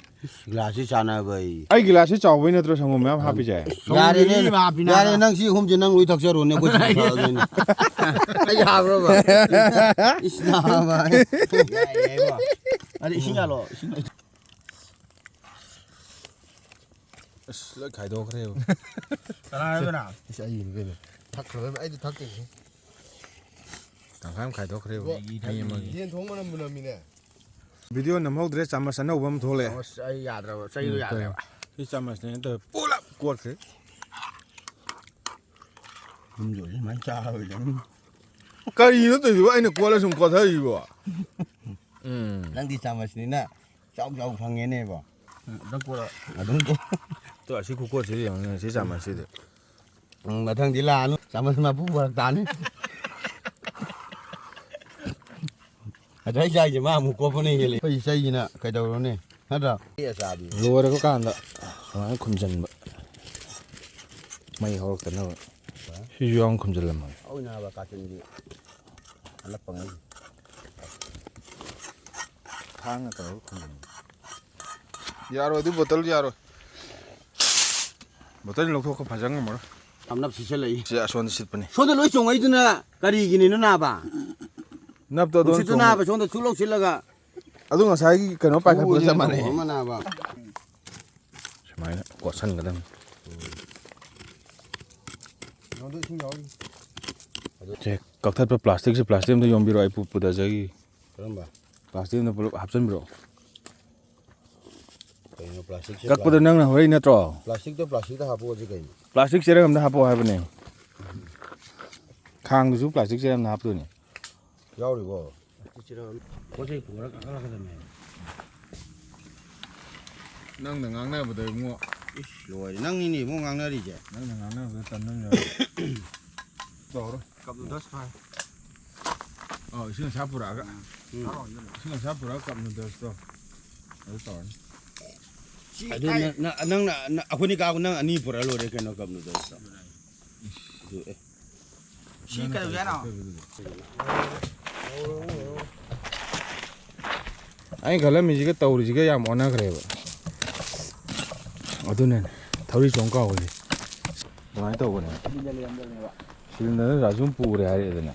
ꯒꯤꯂꯥꯁꯁꯤ ꯆꯥꯟꯅꯕ ꯑꯩ꯫ ꯑꯩ ꯒꯤꯂꯥꯁꯁꯤ ꯆꯥꯎꯕꯩ ꯅꯠꯇ꯭ꯔꯣ ꯁꯪꯒꯣꯝ ꯃꯌꯥꯝ ꯍꯥꯞꯄꯤꯁꯦ? ꯌꯥꯔꯦꯅꯦ, ꯁꯪꯒꯣꯝ ꯃꯌꯥꯝ ꯍꯥꯞꯄꯤ ꯅꯥꯕ꯫ ꯌꯥꯔꯦ, ꯅꯪ ꯁꯤ ꯑꯍꯨꯝꯁꯦ ꯅꯪ ꯂꯣꯏ ꯊꯛꯆꯔꯣꯅꯦ, ꯑꯩꯈꯣꯏ ꯁꯨꯝ ꯊꯛꯑꯗꯣꯏꯅꯦ꯫ ꯑꯩ ꯍꯥꯞꯄ꯭ꯔꯕ? ꯏꯁ, ꯅꯥꯕ꯫ ꯌꯥꯏꯌꯦ, ꯏꯕꯣ꯫ ꯑꯗ ꯏꯁꯤꯡ ꯌꯥꯜꯂꯣ, ꯏꯁꯤꯡ꯫ ꯑꯁ, ꯂꯣꯏ ꯈꯥꯏꯗꯣꯛꯈ꯭ꯔꯦꯕ꯫ ꯀꯅꯥ ꯍꯥꯏꯕꯅꯣ? ꯏꯁ, ꯑꯩꯒꯤꯅꯤ ꯀꯩꯅꯣ꯫ ꯊꯛꯈ꯭ꯔꯕ ꯑꯩꯗꯤ ꯊꯛꯇꯣꯏꯅꯤ꯫ ꯇꯪꯈꯥꯏ ꯑꯃ ꯈꯥꯏꯗꯣꯛꯈ꯭ꯔꯦꯕ, ꯏꯕꯣ, ꯃꯤ ꯑꯃꯒꯤ꯫ ꯌꯦꯟ ꯊꯣꯡꯕꯅ ꯃꯨꯜꯂꯝꯃꯤꯅꯦ꯫ ꯚꯤꯗꯤꯑꯣ ꯅꯝꯍꯧꯗ꯭ꯔꯦ, ꯆꯥꯃꯁ ꯑꯅꯧꯕ ꯑꯃ ꯊꯣꯛꯂꯛꯑꯦ꯫ ꯑꯁ, ꯑꯩ ꯌꯥꯗ꯭ꯔꯕ, ꯆꯩꯗꯣ ꯎꯝ, ꯌꯥꯗ꯭ꯔꯦꯕ꯫ ꯁꯤ ꯆꯥꯃꯁꯅꯦꯅ ꯇꯧꯔꯦ, ꯄꯨꯂꯞ ꯀꯣꯠꯈ꯭ꯔꯦ꯫ ꯌꯨꯝꯗ ꯑꯣꯏꯔꯗꯤ ꯁꯨꯃꯥꯏꯅ ꯆꯥꯔꯣꯏꯗꯕꯅꯤ꯫ ꯀꯔꯤꯅꯣ ꯇꯧꯔꯤꯁꯤꯕꯣ? ꯑꯩꯅ ꯀꯣꯠꯂ ꯁꯨꯝ ꯀꯣꯠꯊꯔꯤꯕꯣ? ꯎꯝ꯫ ꯅꯪꯗꯤ ꯆꯥꯃꯁꯅꯤꯅ ꯆꯥꯎ ꯆꯥꯎ ꯐꯪꯉꯦꯅꯦꯕꯣ꯫ ꯎꯝ, ꯑꯗꯨꯝ ꯀꯣꯠꯂꯣ꯫ ꯑꯗꯨꯝ ꯀꯣꯠ-, ꯇꯣ, ꯑꯁꯤ ꯈꯨꯀꯣꯠꯁꯤꯗꯤ ꯌꯦꯡꯉꯨꯅꯦ, ꯁꯤ ꯆꯥꯃꯁꯁꯤꯗꯤ꯫ ꯎꯝ, ꯃꯊꯪꯗꯤ ꯂꯥꯛꯑꯅꯨ꯫ ꯆꯥꯃꯁ ꯃꯄꯨ ꯐꯔꯛ ꯇꯥꯅꯤ꯫ ꯉꯁꯥꯏ ꯆꯥꯏꯁꯦ ꯃꯥ ꯑꯃꯨꯛ ꯀꯣꯠꯄꯅ ꯍꯦꯜꯂꯤ꯫ ꯑꯩꯈꯣꯏ ꯆꯩꯁꯤꯅ ꯀꯩꯗꯧꯔꯨꯅꯤ? ꯅꯠꯇ꯭ꯔꯣ? ꯂꯣꯏꯔꯕ ꯀꯥꯟꯗ ꯁꯨꯃꯥꯏꯅ ꯈꯨꯝꯖꯤꯟꯕ꯫ ꯃꯩ ꯍꯧꯔꯛꯇꯅꯕ꯫ ꯁꯤꯁꯨ ꯌꯥꯎꯅ ꯈꯨꯝꯖꯤꯜꯂꯝꯃꯒꯦ꯫ ꯑꯣꯏꯅ ꯍꯥꯏꯕ ꯀꯥꯆꯤꯟꯗꯤ ꯑꯅꯛꯄ ꯉꯩ꯫ ꯊꯥꯡꯅ ꯇꯧꯔꯒ ꯈꯨꯝꯖꯤꯟꯕ꯫ ꯌꯥꯔꯣꯏ, ꯑꯗꯨ ꯕꯣꯇꯜ ꯌꯥꯔꯣꯏ꯫ ꯕꯣꯇꯜ ꯂꯧꯊꯣꯛꯈꯣ, ꯐꯖ ꯉꯝꯃꯔꯣꯏ꯫ ꯅꯞ ꯅꯞ ꯁꯤꯠꯆꯜꯂꯛꯏ꯫ ꯁꯤ ꯑꯁꯣꯝꯗ ꯁꯤꯠꯄꯅꯤ꯫ ꯁꯣꯝꯗ ꯂꯣꯏ ꯆꯣꯡꯉꯛꯏꯗꯨꯅ ꯀꯔꯤꯒꯤꯅꯤꯅꯣ ꯅꯥꯕ? ꯅꯞꯇꯣ ꯑꯗꯣꯝꯗ ꯅꯨꯡꯁꯤꯠꯇꯨ ꯆꯣꯡꯉ-, ꯅꯥꯕ ꯁꯣꯝꯗ ꯁꯨꯛ ꯂꯧꯁꯤꯜꯂꯒ꯫ ꯑꯗꯨ ꯉꯁꯥꯏꯒꯤ ꯀꯩꯅꯣ ꯄꯥꯏꯈꯠꯄꯒ ꯆꯞ ꯃꯥꯟꯅꯩ꯫ ꯇꯧꯕ ꯑꯃ ꯅꯥꯕ꯫ ꯁꯨꯃꯥꯏꯅ ꯀꯣꯠꯁꯟꯒꯗꯕꯅꯤ꯫ ꯀꯩꯅꯣꯗ ꯏꯁꯤꯡ ꯌꯥꯎꯔꯤ꯫ ꯁꯦ, ꯀꯛꯊꯠꯄ ꯄ꯭ꯂꯥꯁꯇꯤꯛꯁꯦ ꯄ꯭ꯂꯥꯁꯇꯤꯛ ꯑꯝꯗ ꯌꯣꯝꯕꯤꯔꯣ, ꯑꯩ ꯄꯨ-, ꯄꯨꯊꯖꯈꯤ꯫ ꯀꯔꯝꯕ? ꯄ꯭ꯂꯥꯁꯇꯤꯛ ꯑꯝꯗ ꯄꯨꯂꯞ ꯍꯥꯞꯆꯤꯟꯕꯤꯔꯣ꯫ ꯀꯩꯅꯣ ꯄ꯭ꯂꯥꯁꯇꯤꯛꯁꯦ? ꯀꯛꯄꯗꯣ ꯄ꯭ꯂꯥ-, ꯅꯪꯅ ꯍꯣꯔꯛꯏ ꯅꯠꯇ꯭ꯔꯣ? ꯄ꯭ꯂꯥꯁꯇꯤꯛꯇꯣ ꯄ꯭ꯂꯥꯁꯇꯤꯛꯇ ꯍꯥꯞꯄꯛꯑꯣꯁꯤ ꯀꯩꯅꯣ? ꯄ꯭ꯂꯥꯁꯇꯤꯛ ꯆꯦꯔꯪ ꯑꯝꯗ ꯍꯥꯞꯄꯛꯑꯣ ꯍꯥꯏꯕꯅꯦ꯫ ꯈꯥꯡꯗꯨꯁꯨ ꯄ꯭ꯂꯥꯁꯇꯤꯛ ꯆꯦꯔꯪ ꯑꯝꯗ ꯍꯥꯞꯇꯣꯏꯅꯦ꯫ ꯌꯥꯎꯔꯤꯕꯣ? ꯄꯣꯠ ꯆꯩ ꯄꯨꯔꯒ ꯀꯥꯈꯠꯂꯛꯀꯗꯕꯅꯦ꯫ ꯅꯪꯅ ꯉꯥꯡꯅꯕꯗ ꯏꯕꯨꯡꯉꯣ꯫ ꯏꯁ, ꯂꯣꯏꯔꯦ꯫ ꯅꯪꯅꯤꯅꯦ ꯏꯕꯨꯡꯉꯣ ꯉꯥꯡꯅꯔꯤꯁꯦ꯫ ꯅꯪꯅ ꯉꯥꯡꯅꯕꯗ ꯇꯟꯕ ꯑꯃ ꯌꯥꯎꯔꯦ꯫ ꯇꯧꯔꯣ꯫ ꯀꯞ ꯅꯨꯗꯜꯁ ꯐꯥꯏ꯫ ꯑꯧ, ꯏꯁꯤꯡ ꯑꯁꯥ ꯄꯨꯔꯛꯑꯒ꯫ ꯎꯝ꯫ ꯏꯁꯤꯡ ꯑꯁꯥ ꯄꯨꯔꯛꯑꯒ ꯀꯞ ꯅꯨꯗꯜꯁꯇꯣ ꯑꯗꯨ ꯇꯧꯔꯅꯤ꯫ ꯁꯤ ꯑꯗꯨ ꯀꯥꯏ? ꯅ-, ꯅ-, ꯅꯪꯅ, ꯅ-, ꯑꯩꯈꯣꯏꯅꯤ ꯀꯥꯕꯨ ꯅꯪ ꯑꯅꯤ ꯄꯨꯔꯛꯑ ꯂꯣꯏꯔꯦ ꯀꯩꯅꯣ ꯀꯞ ꯅꯨꯗꯜꯁꯇꯣ꯫ ꯑꯗꯨ, ꯑꯦ꯫ ꯁꯤ ꯀꯩꯗꯧꯒꯦ ꯍꯥꯏꯅꯣ? ꯑꯩꯅ ꯈꯜꯂꯝꯃꯤꯁꯤꯒ ꯇꯧꯔꯤꯁꯤꯒ ꯌꯥꯝ ꯑꯣꯟꯅꯈ꯭ꯔꯦꯕ꯫ ꯑꯗꯨꯅꯅꯦ ꯊꯧꯔꯤ ꯆꯣꯡ ꯀꯥꯎꯕꯁꯦ꯫ ꯑꯗꯨꯃꯥꯏꯅ ꯇꯧꯕꯅꯦ꯫ ꯁꯤꯂꯤꯟꯗꯔ ꯂꯩꯔꯝꯗꯕꯅꯦꯕ꯫ ꯁꯤꯂꯤꯟꯗꯔ ꯔꯥꯖꯨꯅ ꯄꯨꯈ꯭ꯔꯦ ꯍꯥꯏꯔꯛꯑꯦꯗꯅ꯫